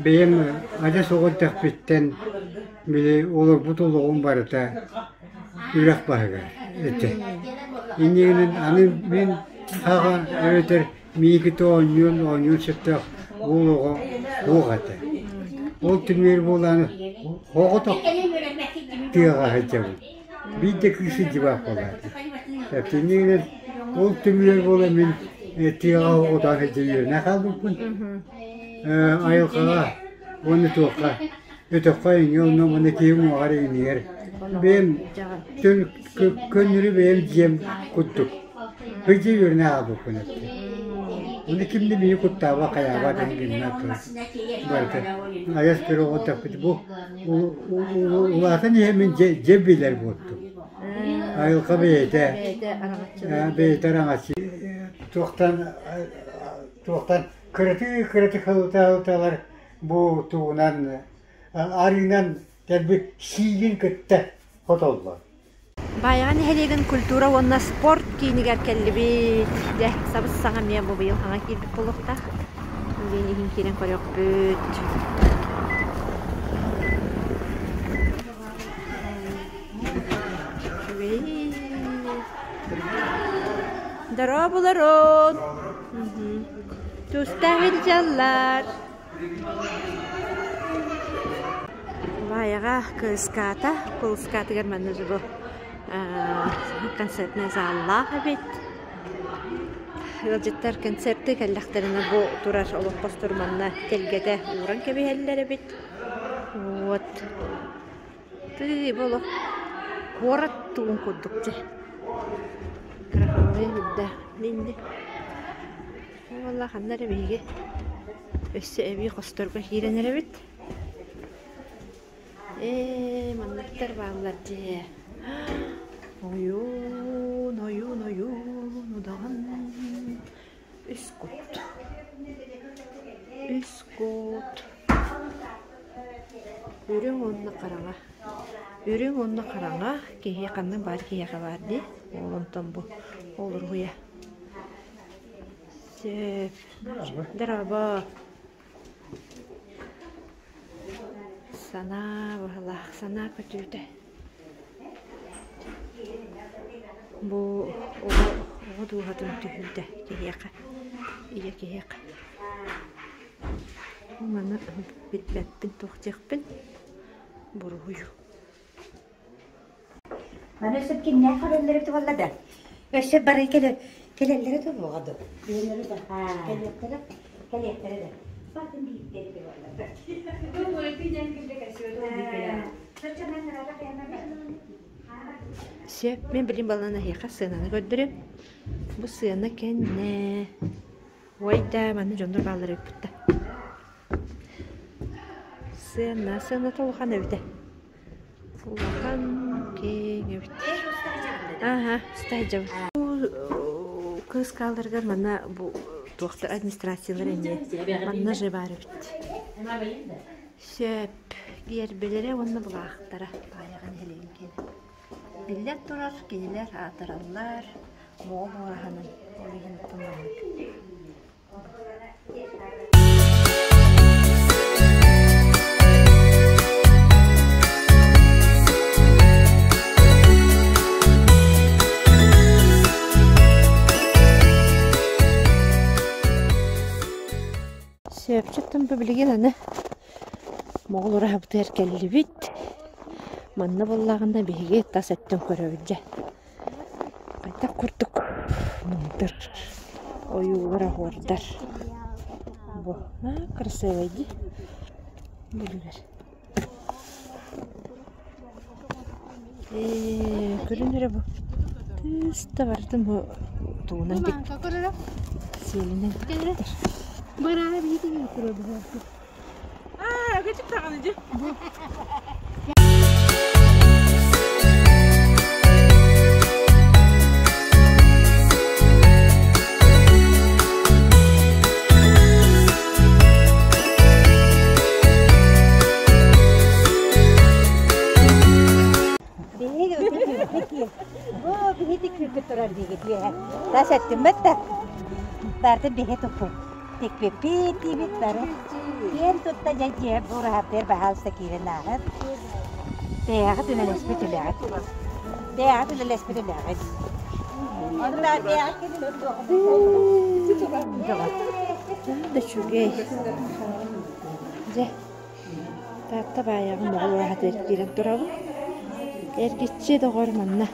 бэйэм адьас оҕо эрдэхпиттэн били олорбут олоҕум барыта үрэх баһыгар этэ. Иннигинэн аны мин хаҕа эбэтэр миигит оонньуон оонньуон сөптөөх уол оҕо суох этэ. Ол түмүгэр буолааны оҕотох тыаҕа сылдьабын. Биир да кыыс сылдьыбат буолааччы. Иннигинэн ол түмүгэр буола мин тыаҕа оҕотоон сылдьа үөрэнэ хаалбыппын. Айылҕаҕа уонна туохха өтөххө иҥиэ онно уонна киһи уҥуоҕар иҥнигэр бэйэм көннөрү бэйэм дьиэм курдук сылдьа үөрэнэ хаалбыппын эттэ. Уонна ким да миигин куттаабат хайаабат диэн гыннар барыта айас көрө оҕотохпут бу улаатан иһэ мин дьэ билэр буолтум. Айылҕа бэйэтэ бэйэтэ араҥаччы туохтан туохтан кыратыы кыратык халытаалар бу тугунан арыынан кэлбит сиигин кытта хотоллор. Баайаҕа нэһилиэгин культура уонна спорт киинигэр кэллибит. Дьэ, сабыс-саҥа эмиэ бу быйыл хаҥа киирбит буолуохтаах. Диэн иһин киирэн көрүөхпүт. Дорооболорун! Тустаах илдьаллар. Баайаҕа КСК-та, КСК-тыгар манна же бу концертнай заллаах эбит. Ыалдьыттар концерты кэллэхтэринэ бу турар олоппостор манна тэлгэтэ ууран кэбиһэллэр эбит. Вот. Тыы бу олох куорат тугун курдук дьэ. Крахмалы үрдээх инни. Уолла ханна эрэ биһиги өссө эбии хосторго киирэн эрэбит. Ээ, манныктар бааллар дьэ. Ойуун, ойуун, ойуун, удаҕан. Үс кут. Үс кут. Үрүҥ уонна хараҥа. Үрүҥ уонна хараҥа киһи ханнык баар киһиэхэ баар дии. Ол онтон бу ол уруһуйа. Сөп. Дорообо. Санаа быһалаах, санаа көтүүтэ. Бу оҕо оҕо дууһатын түһүүтэ киһиэхэ, ийэ киһиэхэ. Маны билбэппин, туох диэхпин, буруһуйу. Маны өссө кимнээх көрөллөрө буолла да? Өссө бары кэлэллэрэ да буоҕа дуо? Кэлэллэрэ да. Кэлиэхтэрэ, кэлиэхтэрэ да. Батын биирдэри да буолла. Сөп, мен билим балан эһиэхэ сыананы көрдөрүм. Бу сыана кэннэ. Ой да, манна дьоннор бааллар эбит да. Сыана, сыаната улахан эбитэ. Улахан киэҥ эбит. Ааһа, устаайдьабыт. Кыыс хааларыгар манна бу туохтар администрациялар эмиэ манна же баар эбит. Сөп. Гиэрбэлэрэ уонна былаахтара Баайаҕа нэһилиэгин киэнэ. Биллэн турар, кинилэр аатыраллар, моҕол ураһанын ол иһин маннык. Сөпчөттөн бу билигин аны Моҕол ураһабытыгар кэллибит. Манна буоллаҕына биһиги тас өттүн көрөбүт дьэ. Хайдах курдук мындыр ойуулар оһуордар бу аа красивай дии бүлүүлэр Ээ көрүн эрэ бу тыыс да барытын бу тугунан сиэлинэн тиктэр Бу биһи күүппүт турар диигит үөһэ. Тас өттүммэт да. Барды биһи туппут. Тикпиппит диибит бары. Киэн тутта дьэ дьиэ бураһаппер баһаалыста киирэн ааһар. Бэйэҕит үлэлэспит үлэҕит. Бэйэҕит үлэлэспит үлэҕит. Онно бэйэҕит Да үчүгэй. Дьэ, Таатта баайаҕын моҕол ураһатыгар киирэн турабын. Эргиччи доҕор манна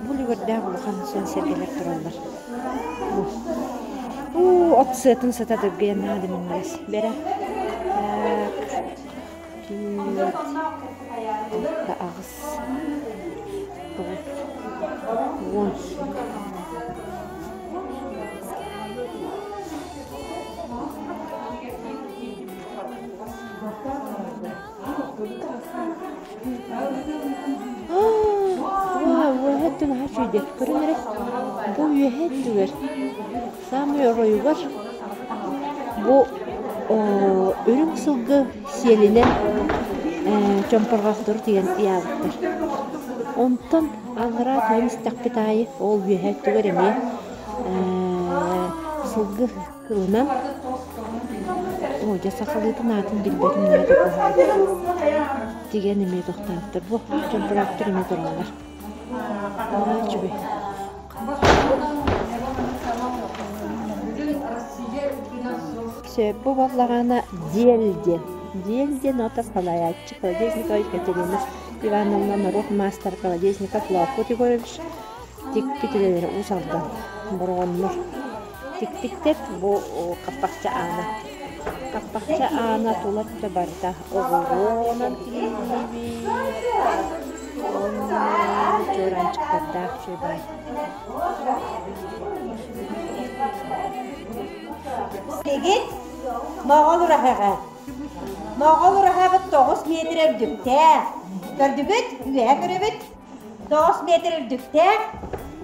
Бу үлүгэрдээх улахан сон сэргэлэр тураллар. Бу уу от сыатын сыта дыргыйан наада минньигэс. Бэрэ так түөрт алта аҕыс тоҕус уон Вау, үөһэ өттүн аһа үчүгэйдик көрөн эрэ. Бу үөһэ өттүгэр саамай оройугар бу үрүҥ сылгы сиэлинэн чомпорҕоохтору тигэн ыйаабыттар. Онтон аллараа түһэн истэхпит аайы ол үөһэ өттүгэр эмиэ сылгы Кылынан оо дьэ сахалыытын аатын билбэтим наада куһаҕан тигэн эмиэ тохтообуттар бу чомпураактар эмиэ тураллар аа үчүгэй Сөп бу буоллаҕына диэл диэн диэл диэн ото салайааччы Колодезникова Екатерина Ивановна норуот маастара Колодезников Лоокут Егорович тикпит үлэлэрэ Уус Алдан Бороҕоннор Тикпиттэр бу хаппахча аана. Хаппахча аана тула өттө барыта оҕуруонан тигиллибит уонна чуораанчыктардаах үчүгэй. Тигит Моҕол ураһаҕа. Моҕол ураһабыт 9 метр үрдүктээх. Көрдүгүт? Үөһэ көрөбүт. 9 метр үрдүктээх,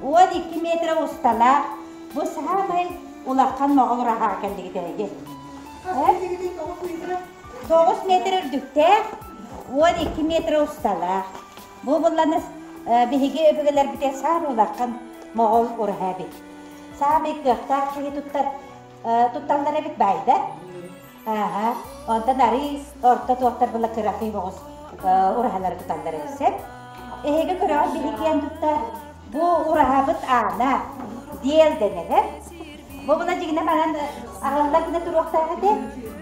12 метр усталаах. Бу саамай улахан моҕол ураһаҕа кэллигит эһиги. 9 метр үрдүктээх, 12 метр усталаах. Бу булланыс биһиги өбүгэлэрбитэ саамай улахан моҕол ураһа эбит. Саамай кыахтаах киһи туттар тутталлар эбит баайдар. Ааһа, онтон арыы орто туохтар була кыракый боҕус ураһалары туталлар эбит. Эһиги көрөҕүт биһикиэн туттар бу ураһабыт аана диэл дэнэлэр. Бу була дьигинэ манан аһыллар гына туруохтаах этэ.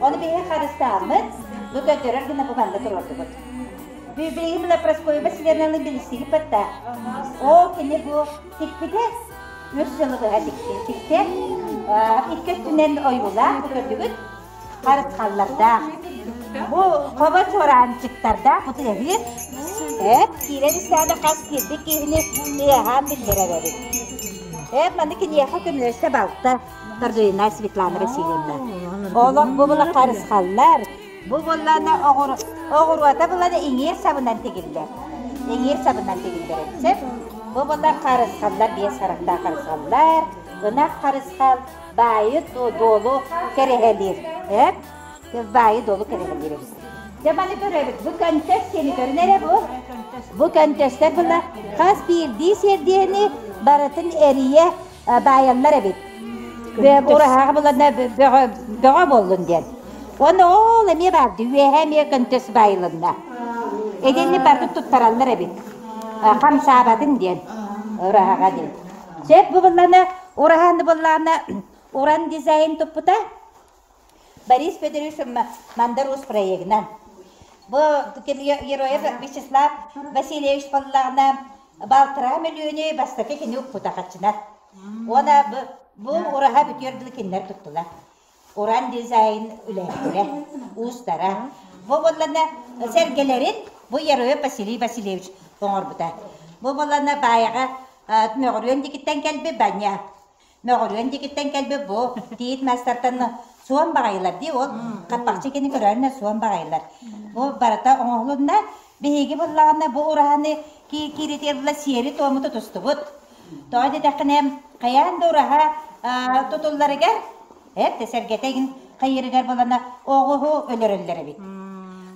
Ону биһиги харыстааммыт, бу көрдөрөр гына бу манна туруордубут. Билигин була Прасковья Васильевнаны билистигит батта. Ол кини бу тикпитэ үс сылы быһа тикти. Икки өттүнэн ойуулаах бу көрдүгүт харысхаллардаах. Бу хобо чуораанчыктардаах бу тыаһыыр. Эт киирэн истэҕинэ хас киирбит киһини тыаһаан биллэрэр эбит. Эт маны киниэхэ көмөлөстө балта Тордуина Светлана Васильевна. Олох бу була харысхаллар. Бу буоллаана оҕуруота булана иҥиир сабынан тигиллэр. Иҥиир сабынан тигиллэр эбит. Бу буоллар харысхаллар биэс харахтаах харысхаллар, ынах харысхал, баайы дуолу кэрэһэлиир. Эп баайы дуолу кэрэһэлиир эбит. Дьэ маны көрөбүт. Бу көнтөс сиэни көрүн эрэ бу. Бу көнтөстөр була хас биирдии сиэрдиэни барытын эрийэ баайаллар эбит. Ураһаҕа буланна бөҕө буоллун диэн. Уонна ол эмиэ баарды, үөһэ эмиэ көнтөс баайылынна. Итинни барытын туттараллар эбит. Хамсаабатын диэн, ураһаҕа диэн. Сөп бу буллана, ураһаны буллаана уран дизайн туппута. Борис Федорович Мандар Уус проегынан. Бу героев Вячеслав Васильевич буоллаҕына Балтараа мөлүйүөнү бастакы кини укпута хаччына. Уонна бу ураһа бүтүөр дылы кинилэр туттулар. Уран дизайн үлэһиттэрэ, уустара. Бу буоллана сэргэлэрин бу Яроев Василий Васильевич оҥорбута. Бу буоллана баайаҕа Мөҕүрүөн дикиттэн кэлбит баня. Мөҕүрүөн дикиттэн кэлбит бу тиит мастартан суон баҕайылар дии ол хаппахчы кини көрөөннө суон баҕайылар. Бу барыта оҥоһулунна. Биһиги буллаҕына бу ураһаны кииритиэр була сиэри-туому тутустубут. Тоҕо диэтэххинэ хайаан да ураһа тутулларыгар Эт сэргэтэ игин хайыырыгар булана оҕуһу өлөрөллөр эбит.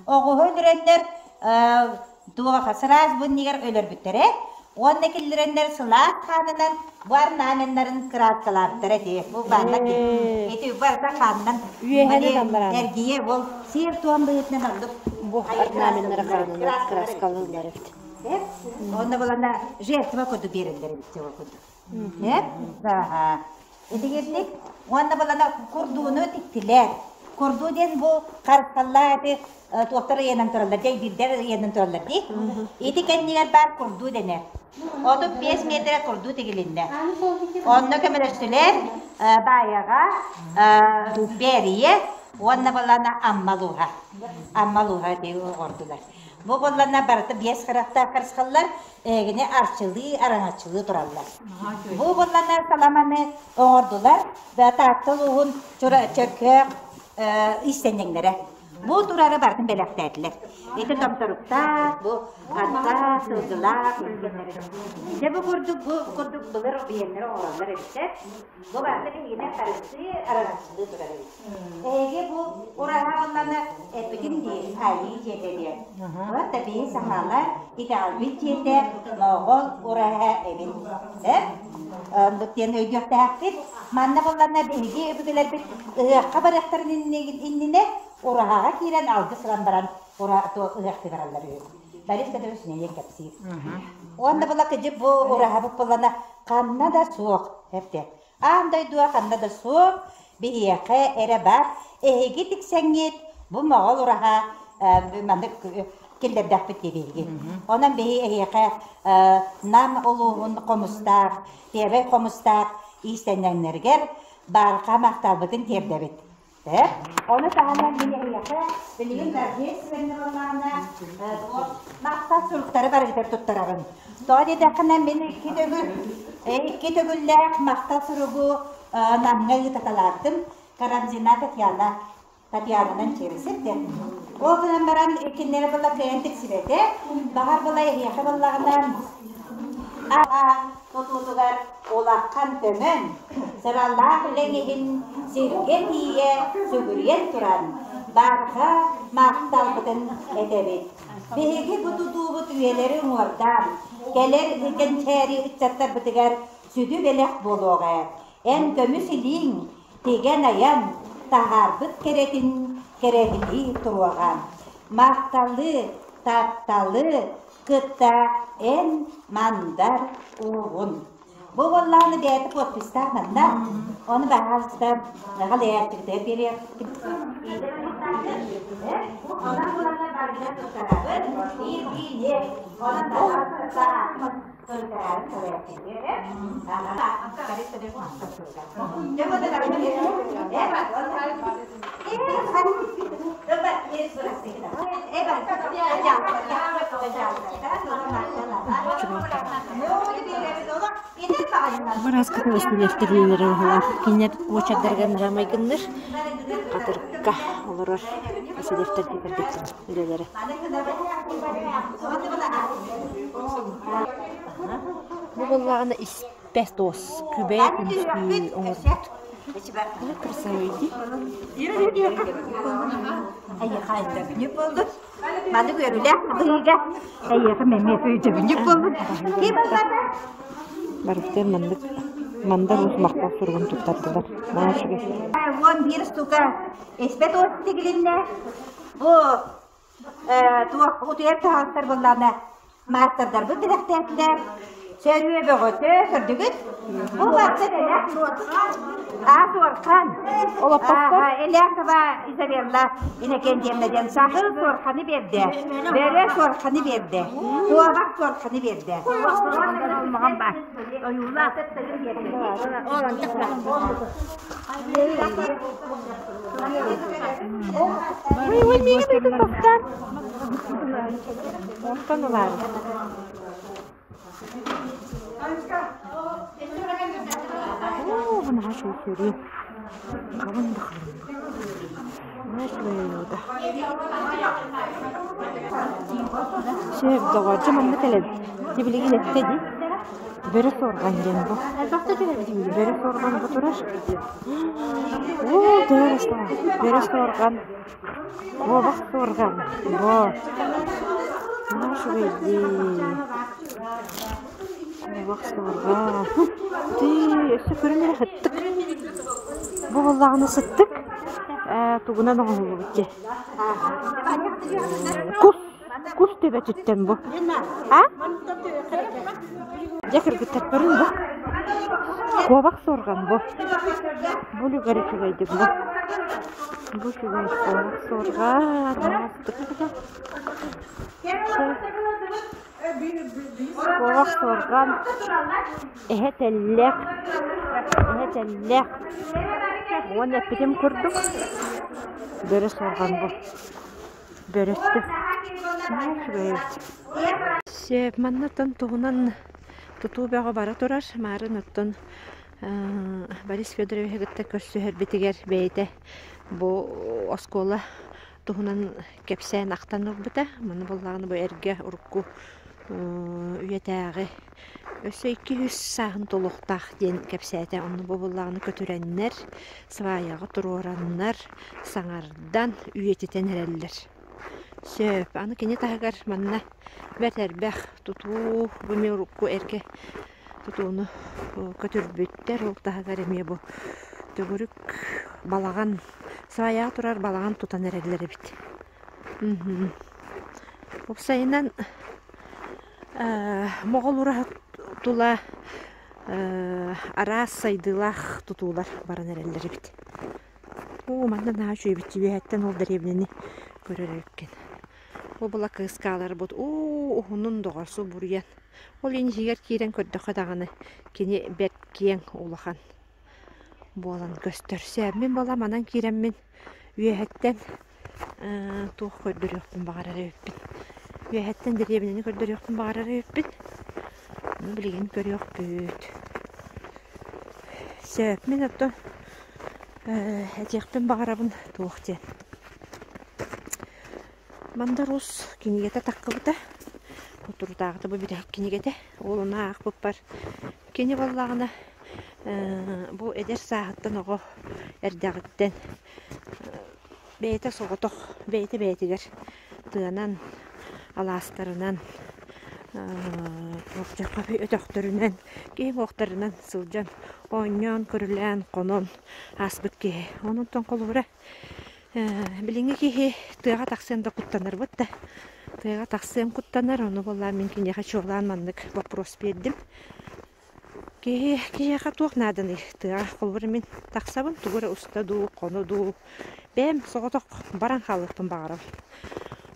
Оҕуһу өлөрөннөр туоха сыраас буннигар өлөрбүттэрэ уонна киллэрэннэр сылаас хаанынан бу орнаменнарын кырааскалаабыттара ити бу баанна ити барыта хаанынан эргийэ ол сиэр туом быһыытынан оннук бу орнаменнара хаанынан кырааскалыыллар эбит. Онно булана жертва курдук биэрэллэр эбит ол курдук. Итигирник уонна балана курдууну тиктилэр. Курдуу диэн бу харысталлаах эти туохтар ыйанан тураллар дии, биирдэр ыйанан тураллар дии. Ити кэннигэр баар курдуу дэнэр. 35 метрэ курдуу тигилиннэ. Онно көмөлөстүлэр Баайаҕа, Бээрийэ уонна балана Амма лууһа. Амма лууһа дии оҕордулар. Бу буоллана барыта биэс харахтаах харысхаллар эһигини арчылыы, араҥаччылыы тураллар. Бу буоллана саламаны оҥордулар Таатта улууһун Чөркөөх иистэнньэҥнэрэ. Бу турары барытын бэлэхтээтилэр. Ити томторуктаах, бу аттаах, сылгылаах үлгэннэри. Дьэ бу курдук, бу курдук былыр биһиэннэр оҥороллор эбиттэр. Бу барыта биһигини харыстыы, араҥаччылыы турар эбит. Эһиги бу ураһа буоллаҕына эппитим дии, айыы дьиэтэ диэн. Вот биһи сахалар итэҕэлбит дьиэтэ Моҕол ураһа эбит. Э? Оннук диэн өйдүөхтээхпит. Манна буоллаҕына биһиги өбүгэлэрбит ыһыахха барыахтарын иннинэ ураһаҕа киирэн алгыс ылан баран ыһыахтыы бараллар үһү. Борис Петрович нэйэн кэпсиир. Уонна була кыдьык бу ураһабыт буоллаҕына ханна да суох эрдэ. Аан дойдуга ханна да суох, биһиэхэ эрэ баар. Эһиги тиксэҥҥит бу моҕол ураһа маннык киллэрдэхпит дии биһиги. Онон биһи эһиэхэ Нам улууһун хомустаах, Первэй хомустаах иистэнньэҥнэригэр баарха махталбытын тиэрдэбит. Ону таһынан мин эһиэхэ билигин торжественный буоллаҕына махтал суруктары барыгытар туттарабын. Тоҕо диэтэххинэ мин икки төгүл икки төгүллээх махтал суругу Намҥа ыытаталаабытым Карамзина Татьяна Татьянанан чиэбисэттэ. Ол гынан баран иккиннэри была кыайан тиксибэтэ. Баҕар была эһиэхэ буоллаҕына тутуутугар улахан көмөн, сыралаах үлэҥ иһин сиргэ тиийэ сүгүрүйэн туран, барҕа махталбытын этэбит. Биһиги бу тутуубут үйэлэри уҥуордаан, кэлэр кэнчээри ыччаттарбытыгар сүдү бэлэх буолуоҕа. Эн көмүс илииҥ тигэн айан, таһаарбыт кэрэтин кэрэһилии туруоҕа. Махталы, тапталы кытта эн мандар уугун. Бу буоллаҕына бэйэтэ подпистаах манна. Ону баһаалыста халыйааччыгытыгар биэриэх. Онон буланна барыта туттарабын. Биир Онон Бырааскатын үстүлүөхтэринэн оһолоох кинилэр уочардарыгар наһаа майгынныр хатырыкка олорор Васильевтар кэргэттэр үлэлэрэ. Бу буоллаҕына испэ туос күбэ үҥкүү оҥорбут. Красивый дии. Маннык үөрүүлээх быһыыга эйиэхэ эмиэ өйдөбүнньүк буолбут. Барыктар маннык мандар уус махтал суругун туттардылар. Наһаа үчүгэй. 11 штука Испэт уот тигилиннэ. Бу туох утуйар таһаҕастар буоллаҕына маастардарбыт бэлэхтээтилэр. Сөрүө бөҕөтө көрдүгүт? Бу барыта элэх Аа суорхан. Олоппостор. Элякова Изабелла Иннокентьевна диэн сахыл суорханы биэрдэ. Бөрө суорханы биэрдэ. Куобах суорханы биэрдэ. Олмоҕон баар. Ойуулаах. Ой, ой, миигин ыытын бастаан. Онтон ылаары. Оо, бу наһаа үчүгэй сөрүө. Хабын да хабын. Наһаа үчүгэй ойуута. Сөп, доҕордьу манна кэлэбит. Дьэ билигин эттэ дии. Бөрө суорҕан диэн бу. Бөрө суорҕан бу турар. Оо, төһө Бөрө суорҕан. Куобах суорҕан. Бу. Наһаа үчүгэй дии. Куобах суорҕан. Тыы, өссө көрүн эрэ сыттык. Бу буоллаҕына сыттык. Ээ, тугунан оҥоһуллубут дии. Кус. Кус төбөтүттэн бу. А? Дьэ кыргыттарбарын бу. Куобах суорҕан бу. Бу үлүгэр үчүгэйдик бу. Бу үчүгэй куобах суорҕан. Куобах суорҕан. Эһэ тэллэх. Эһэ тэллэх. Уонна эппитим курдук бөрө суорҕан бу. Бөрөттө. Наһаа үчүгэй эбит. Сөп, манна оттон туһунан тутуу бөҕө бара турар. Маарын оттон Борис Федоровиһы кытта көрсүһэрбитигэр бэйэтэ бу оскуола туһунан кэпсээн ахтан ылбыта. Маны буоллаҕына бу эргэ урукку үйэтээҕи Өссө 200 сааһын туолуохтаах диэн кэпсээтэ. Онно бу буоллаҕына көтүрэннэр, сваяҕа туруораннар, саҥардан, үйэтитэн эрэллэр. Сөп. Аны кини таһыгар манна бэрт элбэх тутуу, бу эмиэ урукку эргэ тутууну көтүрбүттэр. Ол таһыгар эмиэ бу төгүрүк балаҕан, сваяҕа турар балаҕан тутан эрэллэр эбит. Уопсайынан Моҕол ураһа тула араас сайдыылаах тутуулар баран эрэллэр эбит. Оо, манна наһаа үчүгэйбит үөһэттэн ол дэриэбинэни көрөр эбиккин. Бу была кыыскааларбыт уу уһунун доҕор субуруйан. Ол иһин иһигэр киирэн көрдөххө даҕаны кини бэрт киэҥ улахан буолан көстөр. Сээбмин буола манан киирэммин үөһэттэн туох көрдөрүөхпүн баҕарар эбиппин. Үөһэттэн дэриэбинэни көрдөрүөхпүн баҕарар эбиппин. Ону билигин көрүөхпүт. Сөп, мин оттон этиэхпин баҕарабын туох диэн. Мандар Уус кинигэтэ таххыбыта. Соторутааҕыта бу бүтэһик кинигэтэ. Ол ону аахпыппар кини буоллаҕына бу эдэр сааһыттан оҕо эрдэҕиттэн Бэйэтэ соҕотох, бэйэтэ бэйэтигэр тыанан, алаастарынан, өтөхтөрүнэн, киһи уҥуохтарынан сылдьан, оонньоон, көрүлээн, хонон ааспыт киһи. Онон холобура билиҥҥи киһи тыаҕа тахсыан да куттанарбыт да, тыаҕа тахсыан куттанар, ону буоллаҕа мин киниэхэ чуолаан маннык вопрос биэрдим. Киһи киһиэхэ туох нааданый? Тыаҕа холобур мин тахсабын, тугу эрэ уста дуу, хоно дуу, бэйэм соҕотох баран хаалыахпын баҕарабын.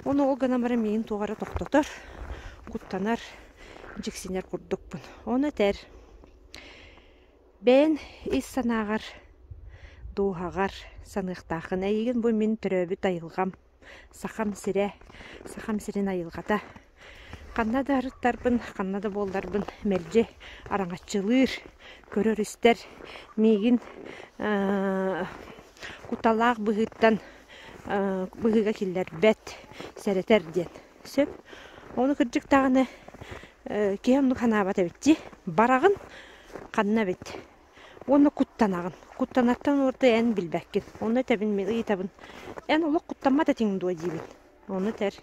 Ону ол гынан баран миигин туох эрэ тохтотор, куттанар, дьиксинэр курдукпун. Ону этэр: бэйэн ис санааҕар, дууһаҕар саныахтааххын. Эйигин бу мин төрөөбүт айылҕам Сахам сирэ, Сахам сирин айылҕата. Ханна да арыттарбын, ханна да буолларбын мэлдьи араҥаччылыыр, көрөр-истэр миигин куталаах быһыыттан быһыыга киллэрбэт, сэрэтэр диэн сөп. Ону кырдьык даҕаны киһи оннук санаабат эбит дии. Бараҕын ханна эбит Уонна куттанаҕын. Куттанартан ураты эн билбэккин. Онно этэбин мин ыйытабын. Эн олох куттаммат этиҥ дуо диибин. Ону этэр.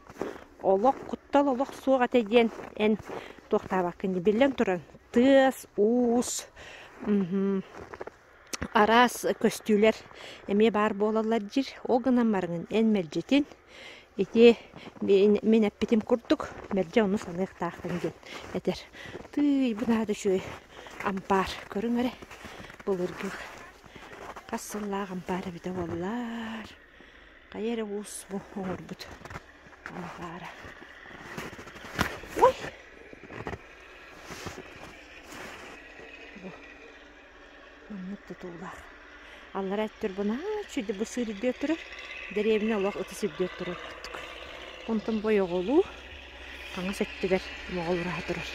Олох куттал олох суох этэ диэн эн туохтаабаккын дии. Биллэн туран, тыас, уус, араас көстүүлэр эмиэ баар буолаллар диир. Ол гынан барыҥын эн мэлдьитин. Ити мин эппитим курдук, мэлдьи ону саныахтааххын диэн этэр. Тыый, бу наада үчүгэй ампаар. Көрүҥ эрэ, былыргы хас сыллаах ампаар эбитэ буоллар. Хайа эрэ уус бу оҥорбут ампаара. Ой! Бу маннык тутуулаах. Аллара өттүр бу наһаа үчүгэй бу сыыр үрдүгэр турар. Дэриэбинэ олох ытыс үрдүгэр турар курдук. Онтон бойоҕолуу хаҥас өттүгэр моҕол ураһа турар.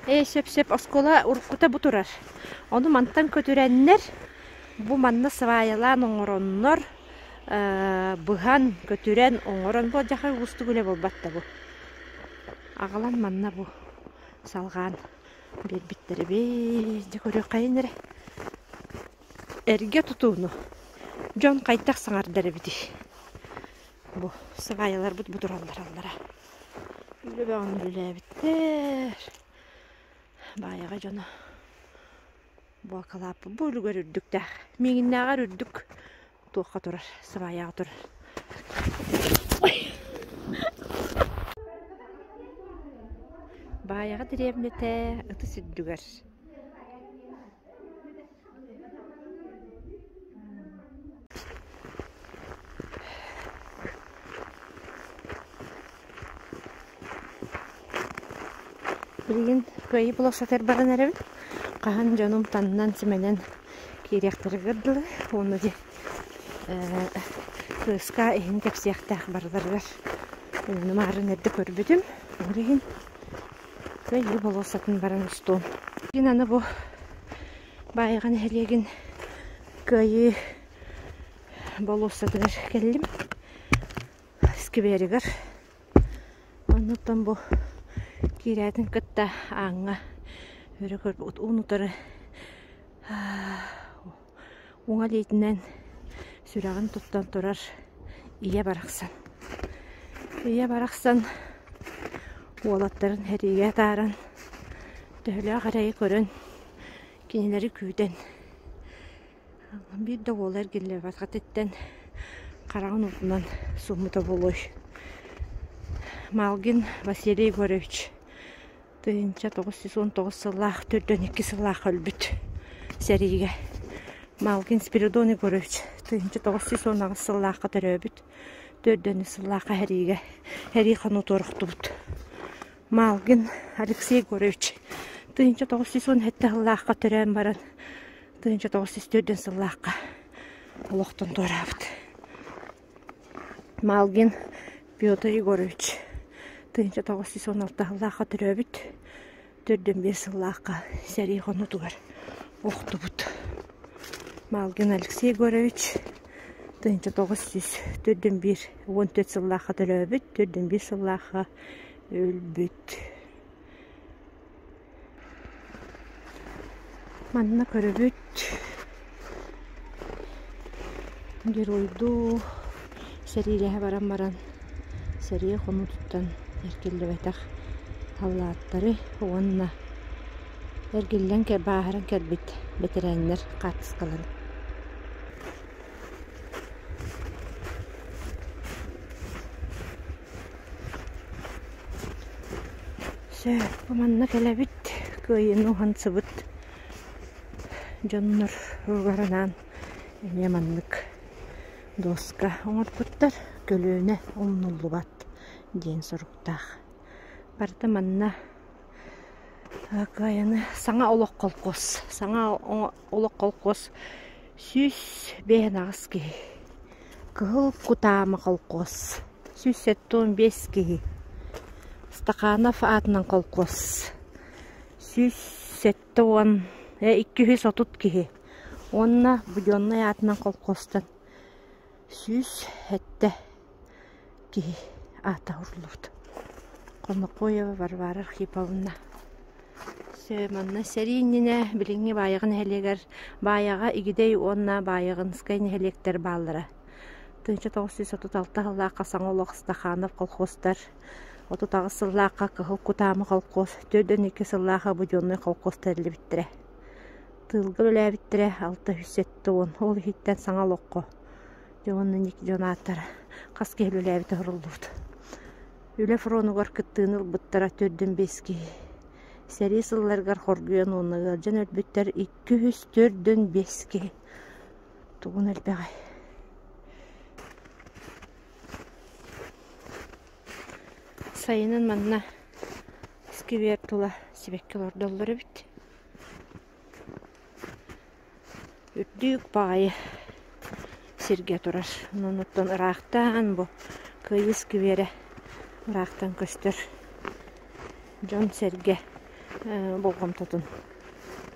Ээ сөп-сөп оскуола уруккута бу турар. Ону мантан көтүрэннэр бу манна сваялаан оҥороннор быһан, көтүрэн, оҥорон бу дьахай уустук үлэ буолбат да бу. Аҕалан манна бу салҕаан биэрбиттэр эбит. Дьэ көрүөххэйин эрэ. Эргэ тутууну дьон хайдах саҥардар эбитий? Бу сваяларбыт бу тураллар аллара. Үлэ бөҕөнү үлэлээбиттэр. Баайаҕа дьоно буокалааппыт бу үлүгэр үрдүктээх. Миигиннээҕэр үрдүк туохха турар, сваяҕа турар. Баайаҕа дэриэбинэтэ ытыс үрдүгэр. Билигин Кыайыы болуоссатыгар баран эрэбин. Хаһан дьонум таннан, симэнэн киириэхтэригэр дылы уонна дьэ кыыска иһин кэпсиэхтээх барыларыгар ону маарын эрдэ көрбүтүм. Ол иһин Кыайыы болуоссатын баран устуом. Билигин аны бу Баайаҕа нэһилиэгин Кыайыы болуоссатыгар кэллим. Скверигэр. Оннуттан бу киирээтин кытта ааҥҥа өрө көрбүт уун-утары уҥа илиитинэн сүрэҕин туттан турар ийэ барахсан. Ийэ барахсан уолаттарын сэриигэ атааран төһөлөөх эрэйи көрөн кинилэри күүтэн Биир да уола эргиллибэтэҕиттэн хараҕын уутунан сууммута буолуой. Малгин Василий Егорович 1919 сыллаах 42 сыллаах өлбүт сэриигэ. Малгин Спиридон Егорович 1918 сыллаахха төрөөбүт 4 сыллаахха сэриигэ сэрии хонуутугар охтубут. Малгин Алексей Егорович 1917 сыллаахха төрөөн баран 1904 сыллаахха олохтон туораабыт. Малгин Петр Егорович 1916 сыллаахха төрөөбүт, 45 сыллаахха сэрии хонуутугар охтубут. Малгин Алексей Егорович 1904 14 сыллаахха төрөөбүт, 45 сыллаахха өлбүт. Манна көрөбүт геройдуу сэриилэһэ баран баран сэрии хонуутуттан эргиллибэтэх саллааттары уонна эргиллэн бааһыран кэлбит бэтэрээннэр хаартыскаларын. Сөп, бу манна кэлэбит, кыайыыны уһансыбыт дьоннор угаранаан эмиэ маннык дуоска оҥорбуттар, көлүөнэ умнуллубат диэн суруктаах. Барыта манна кыайыыны саҥа олох холкуос, саҥа олох холкуос 158 киһи Кыһыл Кутаама холкуос 175 киһи, Стаханов аатынан холкуос 170 230 киһи уонна Буденнай аатынан холкуостан 107 киһи аата ууруллубут. Конокоева Варвара Архиповна Манна сэрии иннинэ билиҥҥи Баайаҕа нэһилиэгэр Баайаҕа, Игидэй уонна Баайаҕынскай нэһилиэктэр бааллара. 1936 сыллаахха саҥа олох Стаханов колхозтар, 38 сыллаахха Кыһыл Кутаама колхоз, 42 сыллаахха Буденный колхоз тэриллибиттэрэ. Тыылга үлэлээбиттэрэ 670, ол иһиттэн саҥа олоххо дьэ уонна дьон ааттара. хас киһи үлэлээбитэ суруллубут. Үлэ фронугар кыттыыны ылбыттара төрдүн биэс киһи. Сэрии сылларыгар хоргуйан уонна ыалдьан өлбүттэр 245 киһи. Тугун элбэҕэй. Сайынын манна сквер тула сибэкки олордоллор эбит. Үрдүк баҕайы сиргэ турар. Онон оттон ыраахтан бу Кыайыы скверэ ыраахтан көстөр. Дьон-сэргэ болҕомтотун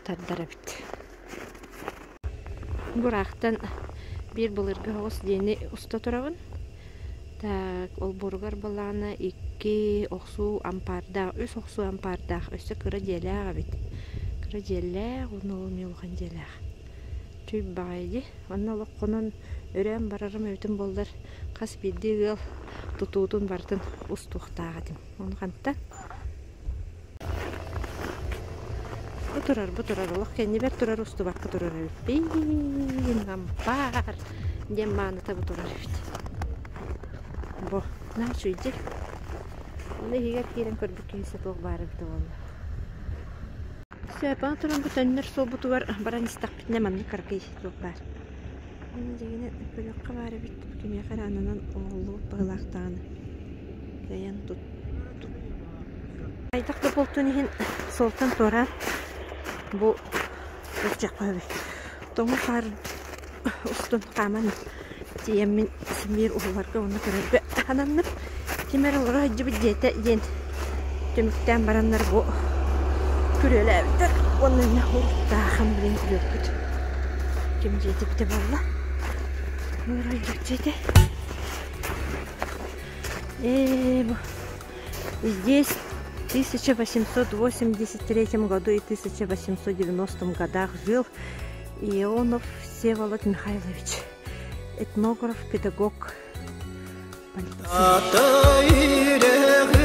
тардар эбит. Бу ыраахтан биир былыргы оҕус диэни уста турабын. Так, олбуоругар былаана икки охсуу ампаардаах, үс охсуу ампаардаах, өссө кыра дьиэлээх эбит. Кыра дьиэлээх уонна ол эмиэ улахан дьиэлээх. Чүй баҕайы дии. Онно олох хонон өрөөн барарым эбитин буоллар, хас биирдии ыал тутуутун барытын устуохтаах этим. Ону хантан? Бу турар, бу турар, олох кэннибэр турар устубакка турар эбиппин. Ампаар диэн мааныта бу турар эбит. Бу, наачуй дии. Ону иһигэр киирэн көрбүт киһи туох баар эбитэ буолла. Сөп, аны туран бу төннөр суолбутугар баран истэхпитинэ маннык кыракый туох баар. Дьигинэ көрүөххэ баар эбит, кимиэхэ эрэ ананан оҥоһуллубут быһыылаах даҕаны. Кыайан тут Хайдах да буолтун иһин суолтан туораан бу ыччакка эбит. Тоҥу хаар устун хааман тиийэммин симиир уһуларга уонна көрөргө ананным. Ким эрэ олоро сылдьыбыт дьиэтэ диэн түмүктээн бараннар бу күрүөлээбиттэр уонна иннэ уруттаахан билин күрүөппүт ким дьиэтэ эбитэ буолла. Олоро дьиэтэ. Э, Здесь в 1883 году и 1890 годах жил Ионов Всеволод Михайлович, этнограф, педагог, полиция.